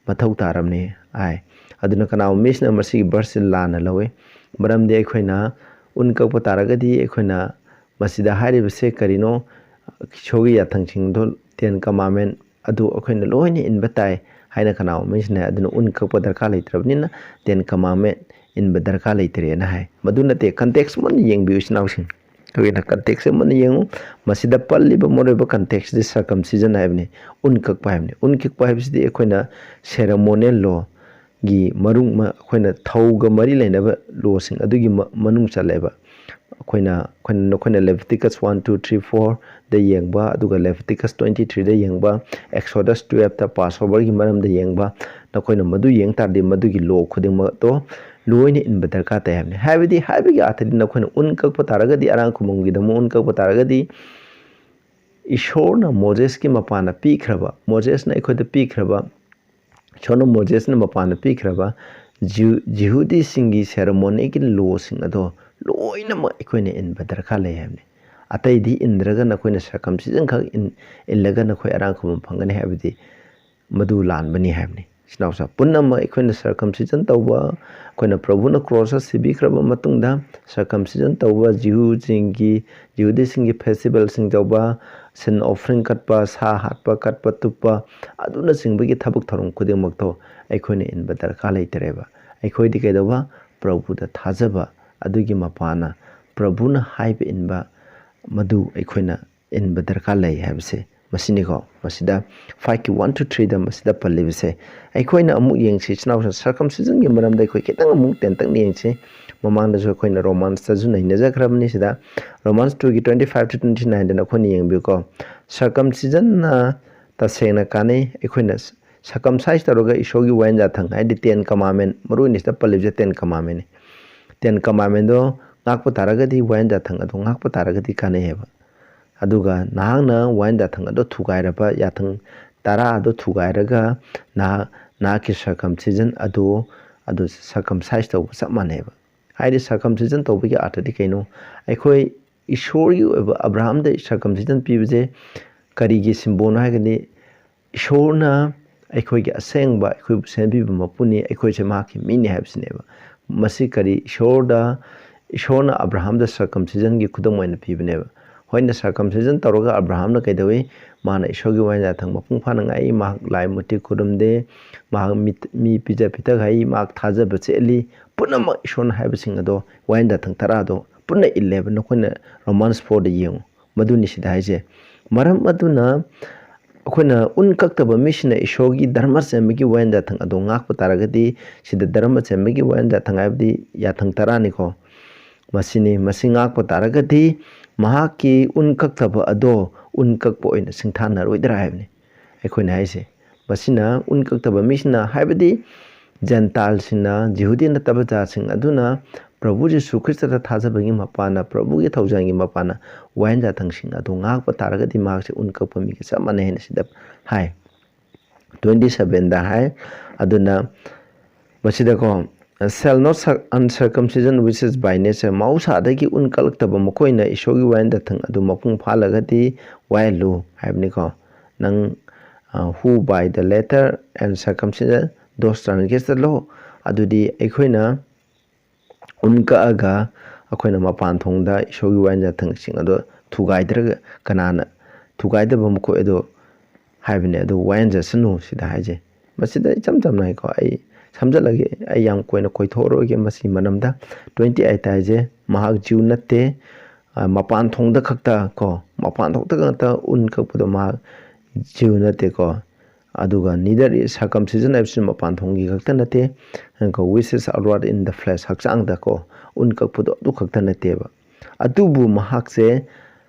ꯃꯊꯧ ꯇꯥꯔꯕꯅꯤ ꯍꯥꯏ꯫ ꯑꯗꯨꯅ ꯀꯅꯥꯒꯨꯝꯕ ꯃꯤꯁꯤꯅ ꯃꯁꯤꯒꯤ ꯕꯔꯁꯁꯤ ꯂꯥꯟꯅ ꯂꯧꯏ꯫ ꯃꯔꯝꯗꯤ ꯑꯩꯈꯣꯏꯅ ꯎꯟ ꯀꯛꯄ ꯇꯥꯔꯒꯗꯤ ꯑꯩꯈꯣꯏꯅ ꯃꯁꯤꯗ ꯍꯥꯏꯔꯤꯕꯁꯦ ꯀꯔꯤꯅꯣ? ꯏꯁꯣꯔꯒꯤ ꯌꯥꯊꯪꯁꯤꯡꯗꯣ, Ten Commandment ꯑꯗꯨ ꯑꯩꯈꯣꯏꯅ ꯂꯣꯏꯅ ꯏꯟꯕ ꯇꯥꯏ ꯍꯥꯏꯅ ꯀꯅꯥꯒꯨꯝꯕ ꯃꯤꯁꯤꯅ ꯍꯥꯏ꯫ ꯑꯗꯨꯅ ꯎꯟ ꯀꯛꯄ ꯗꯔꯀꯥꯔ ꯂꯩꯇ꯭ꯔꯕꯅꯤꯅ Ten Commandment ꯏꯟꯕ ꯗꯔꯀꯥꯔ ꯂꯩꯇ꯭ꯔꯦꯅ ꯍꯥꯏ꯫ ꯃꯗꯨ ꯅꯠꯇꯦ, context ꯃꯨꯟꯅ ꯌꯦꯡꯕꯤꯌꯨ, ꯏꯆꯤꯟ ꯏꯅꯥꯎꯁꯤꯡ꯫ ꯑꯩꯈꯣꯏꯅ context ꯃꯨꯟꯅ ꯌꯦꯡꯉꯨ꯫ ꯃꯁꯤꯗ ꯄꯜꯂꯤꯕ ꯃꯔꯨꯑꯣꯏꯕ contextꯗꯤ circumcision ꯍꯥꯏꯕꯅꯤ, ꯎꯟ ꯀꯛꯄ ꯍꯥꯏꯕꯅꯤ꯫ ꯎꯟ ꯀꯛꯄ ꯍꯥꯏꯕꯁꯤꯗꯤ ꯑꯩꯈꯣꯏꯅ ceremonial law ꯒꯤ ꯃꯔꯨꯡ ꯃ-, ꯑꯩꯈꯣꯏꯅ ꯊꯧꯒ ꯃꯔꯤ ꯂꯩꯅꯕ lawꯁꯤꯡ ꯑꯗꯨꯒꯤ ꯃ-, ꯃꯅꯨꯡ ꯆꯜꯂꯦꯕ꯫ ꯑꯩꯈꯣꯏꯅ, ꯑꯩꯈꯣꯏꯅ, ꯅꯈꯣꯏꯅ Leviticus one, two, three, fourꯗ ꯌꯦꯡꯕ, ꯑꯗꯨꯒ Leviticus twenty-threeꯗ ꯌꯦꯡꯕ, Exodus twelveꯇ Passoverꯒꯤ ꯃꯔꯝꯗ ꯌꯦꯡꯕ, ꯅꯈꯣꯏꯅ ꯃꯗꯨ ꯌꯦꯡ ꯇꯥꯔꯗꯤ ꯃꯗꯨꯒꯤ law ꯈꯨꯗꯤꯡꯃꯛꯇꯣ ꯂꯣꯏꯅ ꯏꯟꯕ ꯗꯔꯀꯥꯔ ꯇꯥꯏ ꯍꯥꯏꯕꯅꯤ꯫ ꯍꯥꯏꯕꯗꯤ, ꯍꯥꯏꯕꯒꯤ ꯑꯥꯔꯊꯗꯤ, ꯅꯈꯣꯏꯅ ꯎꯟ ꯀꯛꯄ ꯇꯥꯔꯒꯗꯤ, ꯑꯔꯥꯡ ꯈꯨꯕꯝꯒꯤꯗꯃꯛ ꯎꯟ ꯀꯛꯄ ꯇꯥꯔꯒꯗꯤ, ꯏꯁꯣꯔꯅ ꯃꯣꯖꯦꯁꯀꯤ ꯃꯄꯥꯟꯗ ꯄꯤꯈ꯭ꯔꯕ, ꯃꯣꯖꯦꯁꯅ ꯑꯩꯈꯣꯏꯗ ꯄꯤꯈ꯭ꯔꯕ, ꯏꯁꯣꯔꯅ ꯃꯣꯖꯦꯁꯅ ꯃꯄꯥꯟꯗ ꯄꯤꯈ꯭ꯔꯕ ꯖꯤꯍꯨ-, ꯖꯤꯍꯨꯗꯤꯁꯤꯡꯒꯤ ceremonyꯒꯤ lawꯁꯤꯡ ꯑꯗꯣ ꯂꯣꯏꯅꯃꯛ ꯑꯩꯈꯣꯏꯅ ꯏꯟꯕ ꯗꯔꯀꯥꯔ ꯂꯩ ꯍꯥꯏꯕꯅꯤ꯫ ꯑꯇꯩꯗꯤ ꯏꯟꯗ꯭ꯔꯒ ꯅꯈꯣꯏꯅ circumcision ꯈꯛ ꯏꯟ-, ꯏꯜꯂꯒ ꯅꯈꯣꯏ ꯑꯔꯥꯡ ꯈꯨꯕꯝ ꯐꯪꯒꯅꯤ ꯍꯥꯏꯕꯗꯤ ꯃꯗꯨ ꯂꯥꯟꯕꯅꯤ ꯍꯥꯏꯕꯅꯤ꯫ ꯏꯆꯤꯟ ꯏꯅꯥꯎꯁꯥ, ꯄꯨꯝꯅꯃꯛ ꯑꯩꯈꯣꯏꯅ circumcision ꯇꯧꯕ, ꯑꯩꯈꯣꯏꯅ ꯄ꯭ꯔꯚꯨꯅ crossꯇ ꯁꯤꯕꯤꯈ꯭ꯔꯕ ꯃꯇꯨꯡꯗ circumcision ꯇꯧꯕ, ꯖꯤꯍꯨꯁꯤꯡꯒꯤ, ꯖꯤꯍꯨꯗꯤꯁꯤꯡꯒꯤ festivalꯁꯤꯡ ꯇꯧꯕ, sin offering ꯀꯠꯄ, ꯁꯥ ꯍꯥꯠꯄ, ꯀꯠꯄ, ꯇꯨꯞꯄ, ꯑꯗꯨꯅꯆꯤꯡꯕꯒꯤ ꯊꯕꯛ ꯊꯧꯔꯝ ꯈꯨꯗꯤꯡꯃꯛꯇꯣ ꯑꯩꯈꯣꯏꯅ ꯏꯟꯕ ꯗꯔꯀꯥꯔ ꯂꯩꯇꯔꯦꯕ꯫ ꯑꯩꯈꯣꯏꯗꯤ ꯀꯩꯗꯧꯕ? ꯄ꯭ꯔꯚꯨꯗ ꯊꯥꯖꯕ, ꯑꯗꯨꯒꯤ ꯃꯄꯥꯟꯅ ꯄ꯭ꯔꯚꯨꯅ ꯍꯥꯏꯕ ꯏꯟꯕ, ꯃꯗꯨ ꯑꯩꯈꯣꯏꯅ ꯏꯟꯕ ꯗꯔꯀꯥꯔ ꯂꯩ ꯍꯥꯏꯕꯁꯦ ꯃꯁꯤꯅꯤꯀꯣ꯫ ꯃꯁꯤꯗ fiveꯀꯤ one to threeꯗ ꯃꯁꯤꯗ ꯄꯜꯂꯤꯕꯁꯦ, ꯑꯩꯈꯣꯏꯅ ꯑꯃꯨꯛ ꯌꯦꯡꯁꯤ, ꯏꯆꯤꯟ ꯏꯅꯥꯎꯁꯤꯡ, circumcisionꯒꯤ ꯃꯔꯝꯗ ꯑꯩꯈꯣꯏ ꯈꯤꯇꯪ ꯑꯃꯨꯛ ꯇꯦꯟꯇꯛꯅ ꯌꯦꯡꯁꯤ꯫ ꯃꯃꯥꯡꯗꯁꯨ ꯑꯩꯈꯣꯏꯅ Romansꯇꯁꯨ ꯅꯩꯅꯖꯈ꯭ꯔꯕꯅꯤ꯫ ꯁꯤꯗ Romans twoꯒꯤ twenty five to twenty nineꯗ ꯅꯈꯣꯏꯅ ꯌꯦꯡꯕꯤꯌꯨꯀꯣ꯫ Circumcisionꯅ ꯇꯁꯦꯡꯅ ꯀꯥꯟꯅꯩ꯫ ꯑꯩꯈꯣꯏꯅ circumcise ꯇꯧꯔꯒ ꯏꯁꯣꯔꯒꯤ ꯋꯥꯌꯦꯜ ꯌꯥꯊꯪ, ꯍꯥꯏꯗꯤ Ten Commandment, ꯃꯔꯨ ꯑꯣꯏꯅ ꯁꯤꯗ ꯄꯜꯂꯤꯕꯁꯦ Ten Commandmentꯅꯤ꯫ Ten Commandmentꯗꯣ ꯉꯥꯛꯄ ꯇꯥꯔꯒꯗꯤ, ꯋꯥꯌꯦꯟ ꯌꯥꯊꯪ ꯑꯗꯣ ꯉꯥꯛꯄ ꯇꯥꯔꯒꯗꯤ ꯀꯥꯟꯅꯩ ꯍꯥꯏꯕ꯫ ꯑꯗꯨꯒ ꯅꯍꯥꯛꯅ ꯋꯥꯌꯦꯟ ꯌꯥꯊꯪ ꯑꯗꯣ ꯊꯨꯒꯥꯏꯔꯕ, ꯌꯥꯊꯪ ꯇꯔꯥ ꯑꯗꯣ ꯊꯨꯒꯥꯏꯔꯒ ꯅꯍꯥꯛ, ꯅꯍꯥꯛꯀꯤ circumcision ꯑꯗꯣ, ꯑꯗꯨ circumcise ꯇꯧꯕ ꯆꯞ ꯃꯥꯟꯅꯩꯕ꯫ ꯍꯥꯏꯗꯤ circumcision ꯇꯧꯕꯒꯤ ꯑꯥꯔꯊꯗꯤ ꯀꯩꯅꯣ? ꯑꯩꯈꯣꯏ ꯏꯁꯣꯔꯒꯤ ꯑꯣꯏꯕ ꯑꯕ꯭ꯔꯥꯍꯝꯗ circumcision ꯄꯤꯕꯁꯦ ꯀꯔꯤꯒꯤ symbolꯅꯣ ꯍꯥꯏꯔꯒꯗꯤ, ꯏꯁꯣꯔꯅ ꯑꯩꯈꯣꯏꯒꯤ ꯑꯁꯦꯡꯕ, ꯑꯩꯈꯣꯏꯕꯨ ꯁꯦꯝꯕꯤꯕ ꯃꯄꯨꯅꯤ, ꯑꯩꯈꯣꯏꯁꯦ ꯃꯍꯥꯛꯀꯤ ꯃꯤꯅꯤ ꯍꯥꯏꯕꯁꯤꯅꯦꯕ꯫ ꯃꯁꯤ ꯀꯔꯤ? ꯏꯁꯣꯔꯗ, ꯏꯁꯣꯔꯅ ꯑꯕ꯭ꯔꯥꯍꯝꯗ circumcisionꯒꯤ ꯈꯨꯗꯝ ꯑꯣꯏꯅ ꯄꯤꯕꯅꯦꯕ꯫ ꯍꯣꯏꯅ circumcision ꯇꯧꯔꯒ ꯑꯕ꯭ꯔꯥꯍꯝꯅ ꯀꯩꯗꯧꯏ? ꯃꯥꯅ ꯏꯁꯣꯔꯒꯤ ꯋꯥꯌꯦꯟ ꯌꯥꯊꯪ ꯃꯄꯨꯡ ꯐꯥꯅ ꯉꯥꯛꯏ, ꯃꯍꯥꯛ ꯂꯥꯏ ꯃꯨꯔꯇꯤ ꯈꯨꯔꯨꯝꯗꯦ, ꯃꯍꯥꯛ ꯃꯤ, ꯃꯤ ꯄꯤꯖ ꯄꯤꯊꯛ ꯍꯩ, ꯃꯍꯥꯛ ꯊꯥꯖꯕ ꯆꯦꯠꯂꯤ, ꯄꯨꯝꯅꯃꯛ ꯏꯁꯣꯔꯅ ꯍꯥꯏꯕꯁꯤꯡ ꯑꯗꯣ ꯋꯥꯌꯦꯟ ꯌꯥꯊꯪ ꯇꯔꯥꯗꯣ ꯄꯨꯟꯅ ꯏꯜꯂꯦꯕ꯫ ꯅꯈꯣꯏꯅ Romans fourꯗ ꯌꯦꯡꯉꯨ, ꯃꯗꯨꯅꯤ ꯁꯤꯗ ꯍꯥꯏꯁꯦ꯫ ꯃꯔꯝ ꯑꯗꯨꯅ ꯑꯩꯈꯣꯏꯅ ꯎꯟ ꯀꯛꯇꯕ ꯃꯤꯁꯤꯡꯅ ꯏꯁꯣꯔꯒꯤ ꯙꯔꯃ ꯆꯦꯟꯕꯒꯤ ꯋꯥꯌꯦꯟ ꯌꯥꯊꯪ ꯑꯗꯣ ꯉꯥꯛꯄ ꯇꯥꯔꯒꯗꯤ, ꯁꯤꯗ ꯙꯔꯃ ꯆꯦꯟꯕꯒꯤ ꯋꯥꯌꯦꯟ ꯌꯥꯊꯪ ꯍꯥꯏꯕꯗꯤ ꯌꯥꯊꯪ ꯇꯔꯥꯅꯤꯀꯣ, ꯃꯁꯤꯅꯤ꯫ ꯃꯁꯤ ꯉꯥꯛꯄ ꯇꯥꯔꯒꯗꯤ ꯃꯍꯥꯛꯀꯤ ꯎꯟ ꯀꯛꯇꯕ ꯑꯗꯣ ꯎꯟ ꯀꯛꯄ ꯑꯣꯏꯅ ꯁꯤꯡꯊꯥꯅꯔꯣꯏꯗ꯭ꯔꯥ ꯍꯥꯏꯕꯅꯤ ꯑꯩꯈꯣꯏꯅ ꯍꯥꯏꯁꯦ꯫ ꯃꯁꯤꯅ ꯎꯟ ꯀꯛꯇꯕ ꯃꯤꯁꯤꯡꯅ, ꯍꯥꯏꯕꯗꯤ ꯖꯦꯟꯇꯥꯏꯜꯁꯤꯡꯅ, ꯖꯤꯍꯨꯗꯤ ꯅꯠꯇꯕ ꯖꯥꯠꯁꯤꯡ ꯑꯗꯨꯅ ꯄ꯭ꯔꯚꯨ ꯖꯤꯁꯨ ꯈ꯭ꯔꯤꯁꯇꯗ ꯊꯥꯖꯕꯒꯤ ꯃꯄꯥꯟꯅ, ꯄ꯭ꯔꯚꯨꯒꯤ ꯊꯧꯖꯥꯜꯒꯤ ꯃꯄꯥꯟꯅ ꯋꯥꯌꯦꯟ ꯌꯥꯊꯪꯁꯤꯡ ꯑꯗꯨ ꯉꯥꯛꯄ ꯇꯥꯔꯒꯗꯤ ꯃꯍꯥꯛꯁꯦ ꯎꯟ ꯀꯛꯄ ꯃꯤꯒ ꯆꯞ ꯃꯥꯟꯅꯩ ꯍꯥꯏꯅ ꯁꯤꯗ ꯍꯥꯏ꯫ Twenty sevenꯗ ꯍꯥꯏ꯫ ꯑꯗꯨꯅ ꯃꯁꯤꯗꯀꯣ, "Shall not cir-, uncircumcision which is by nature," ꯃꯍꯧꯁꯥꯗꯒꯤ ꯎꯟ ꯀꯛꯂꯛꯇꯕ ꯃꯈꯣꯏꯅ ꯏꯁꯣꯔꯒꯤ ꯋꯥꯌꯦꯟ ꯌꯥꯊꯪ ꯑꯗꯨ ꯃꯄꯨꯡ ꯐꯥꯍꯜꯂꯒꯗꯤ ꯋꯥꯏꯍꯜꯂꯨ ꯍꯥꯏꯕꯅꯤꯀꯣ꯫ ꯅꯪ, ꯑ, "Who by the letter and circumcision those transgressed the law," ꯑꯗꯨꯗꯤ ꯑꯩꯈꯣꯏꯅ ꯎꯟ ꯀꯛꯑꯒ ꯑꯩꯈꯣꯏꯅ ꯃꯄꯥꯟ ꯊꯣꯡꯗ ꯏꯁꯣꯔꯒꯤ ꯋꯥꯌꯦꯟ ꯌꯥꯊꯪꯁꯤꯡ ꯑꯗꯣ ꯊꯨꯒꯥꯏꯗ꯭ꯔꯒ, ꯀꯅꯥꯅ ꯊꯨꯒꯥꯏꯗꯕ ꯃꯈꯣꯏ ꯑꯗꯣ ꯍꯥꯏꯕꯅꯦ꯫ ꯑꯗꯨ ꯋꯥꯌꯦꯟ ꯆꯠꯁꯅꯨ ꯁꯤꯗ ꯍꯥꯏꯁꯦ꯫ ꯃꯁꯤꯗ ꯏꯆꯝ ꯆꯝꯅ ꯍꯥꯏꯀꯣ, ꯑꯩ ꯁꯝꯖꯜꯂꯒꯦ, ꯑꯩ ꯌꯥꯝ ꯀꯨꯏꯅ ꯀꯣꯏꯊꯣꯛꯑꯔꯣꯏꯒꯦ ꯃꯁꯤꯒꯤ ꯃꯔꯝꯗ꯫ Twenty eight ꯍꯥꯏꯁꯦ, ꯃꯍꯥꯛ ꯖꯤꯎ ꯅꯠꯇꯦ, ꯑ, ꯃꯄꯥꯟ ꯊꯣꯡꯗ ꯈꯛꯇ ꯀꯣ, ꯃꯄꯥꯟ ꯊꯣꯡꯗ ꯈꯛꯇ ꯎꯟ ꯀꯛꯄꯗꯣ ꯃꯍꯥꯛ ꯖꯤꯎ ꯅꯠꯇꯦꯀꯣ꯫ ꯑꯗꯨꯒ neither is circumcision ꯍꯥꯏꯕꯁꯤ ꯃꯄꯥꯟ ꯊꯣꯡꯒꯤ ꯈꯛꯇ ꯅꯠꯇꯦ, ꯑꯗꯨꯒ which is outward in the flesh, ꯍꯛꯆꯥꯡꯗ ꯀꯣ, ꯎꯟ ꯀꯛꯄꯗꯣ ꯑꯗꯨ ꯈꯛꯇ ꯅꯠꯇꯦꯕ꯫ ꯑꯗꯨꯕꯨ ꯃꯍꯥꯛꯁꯦ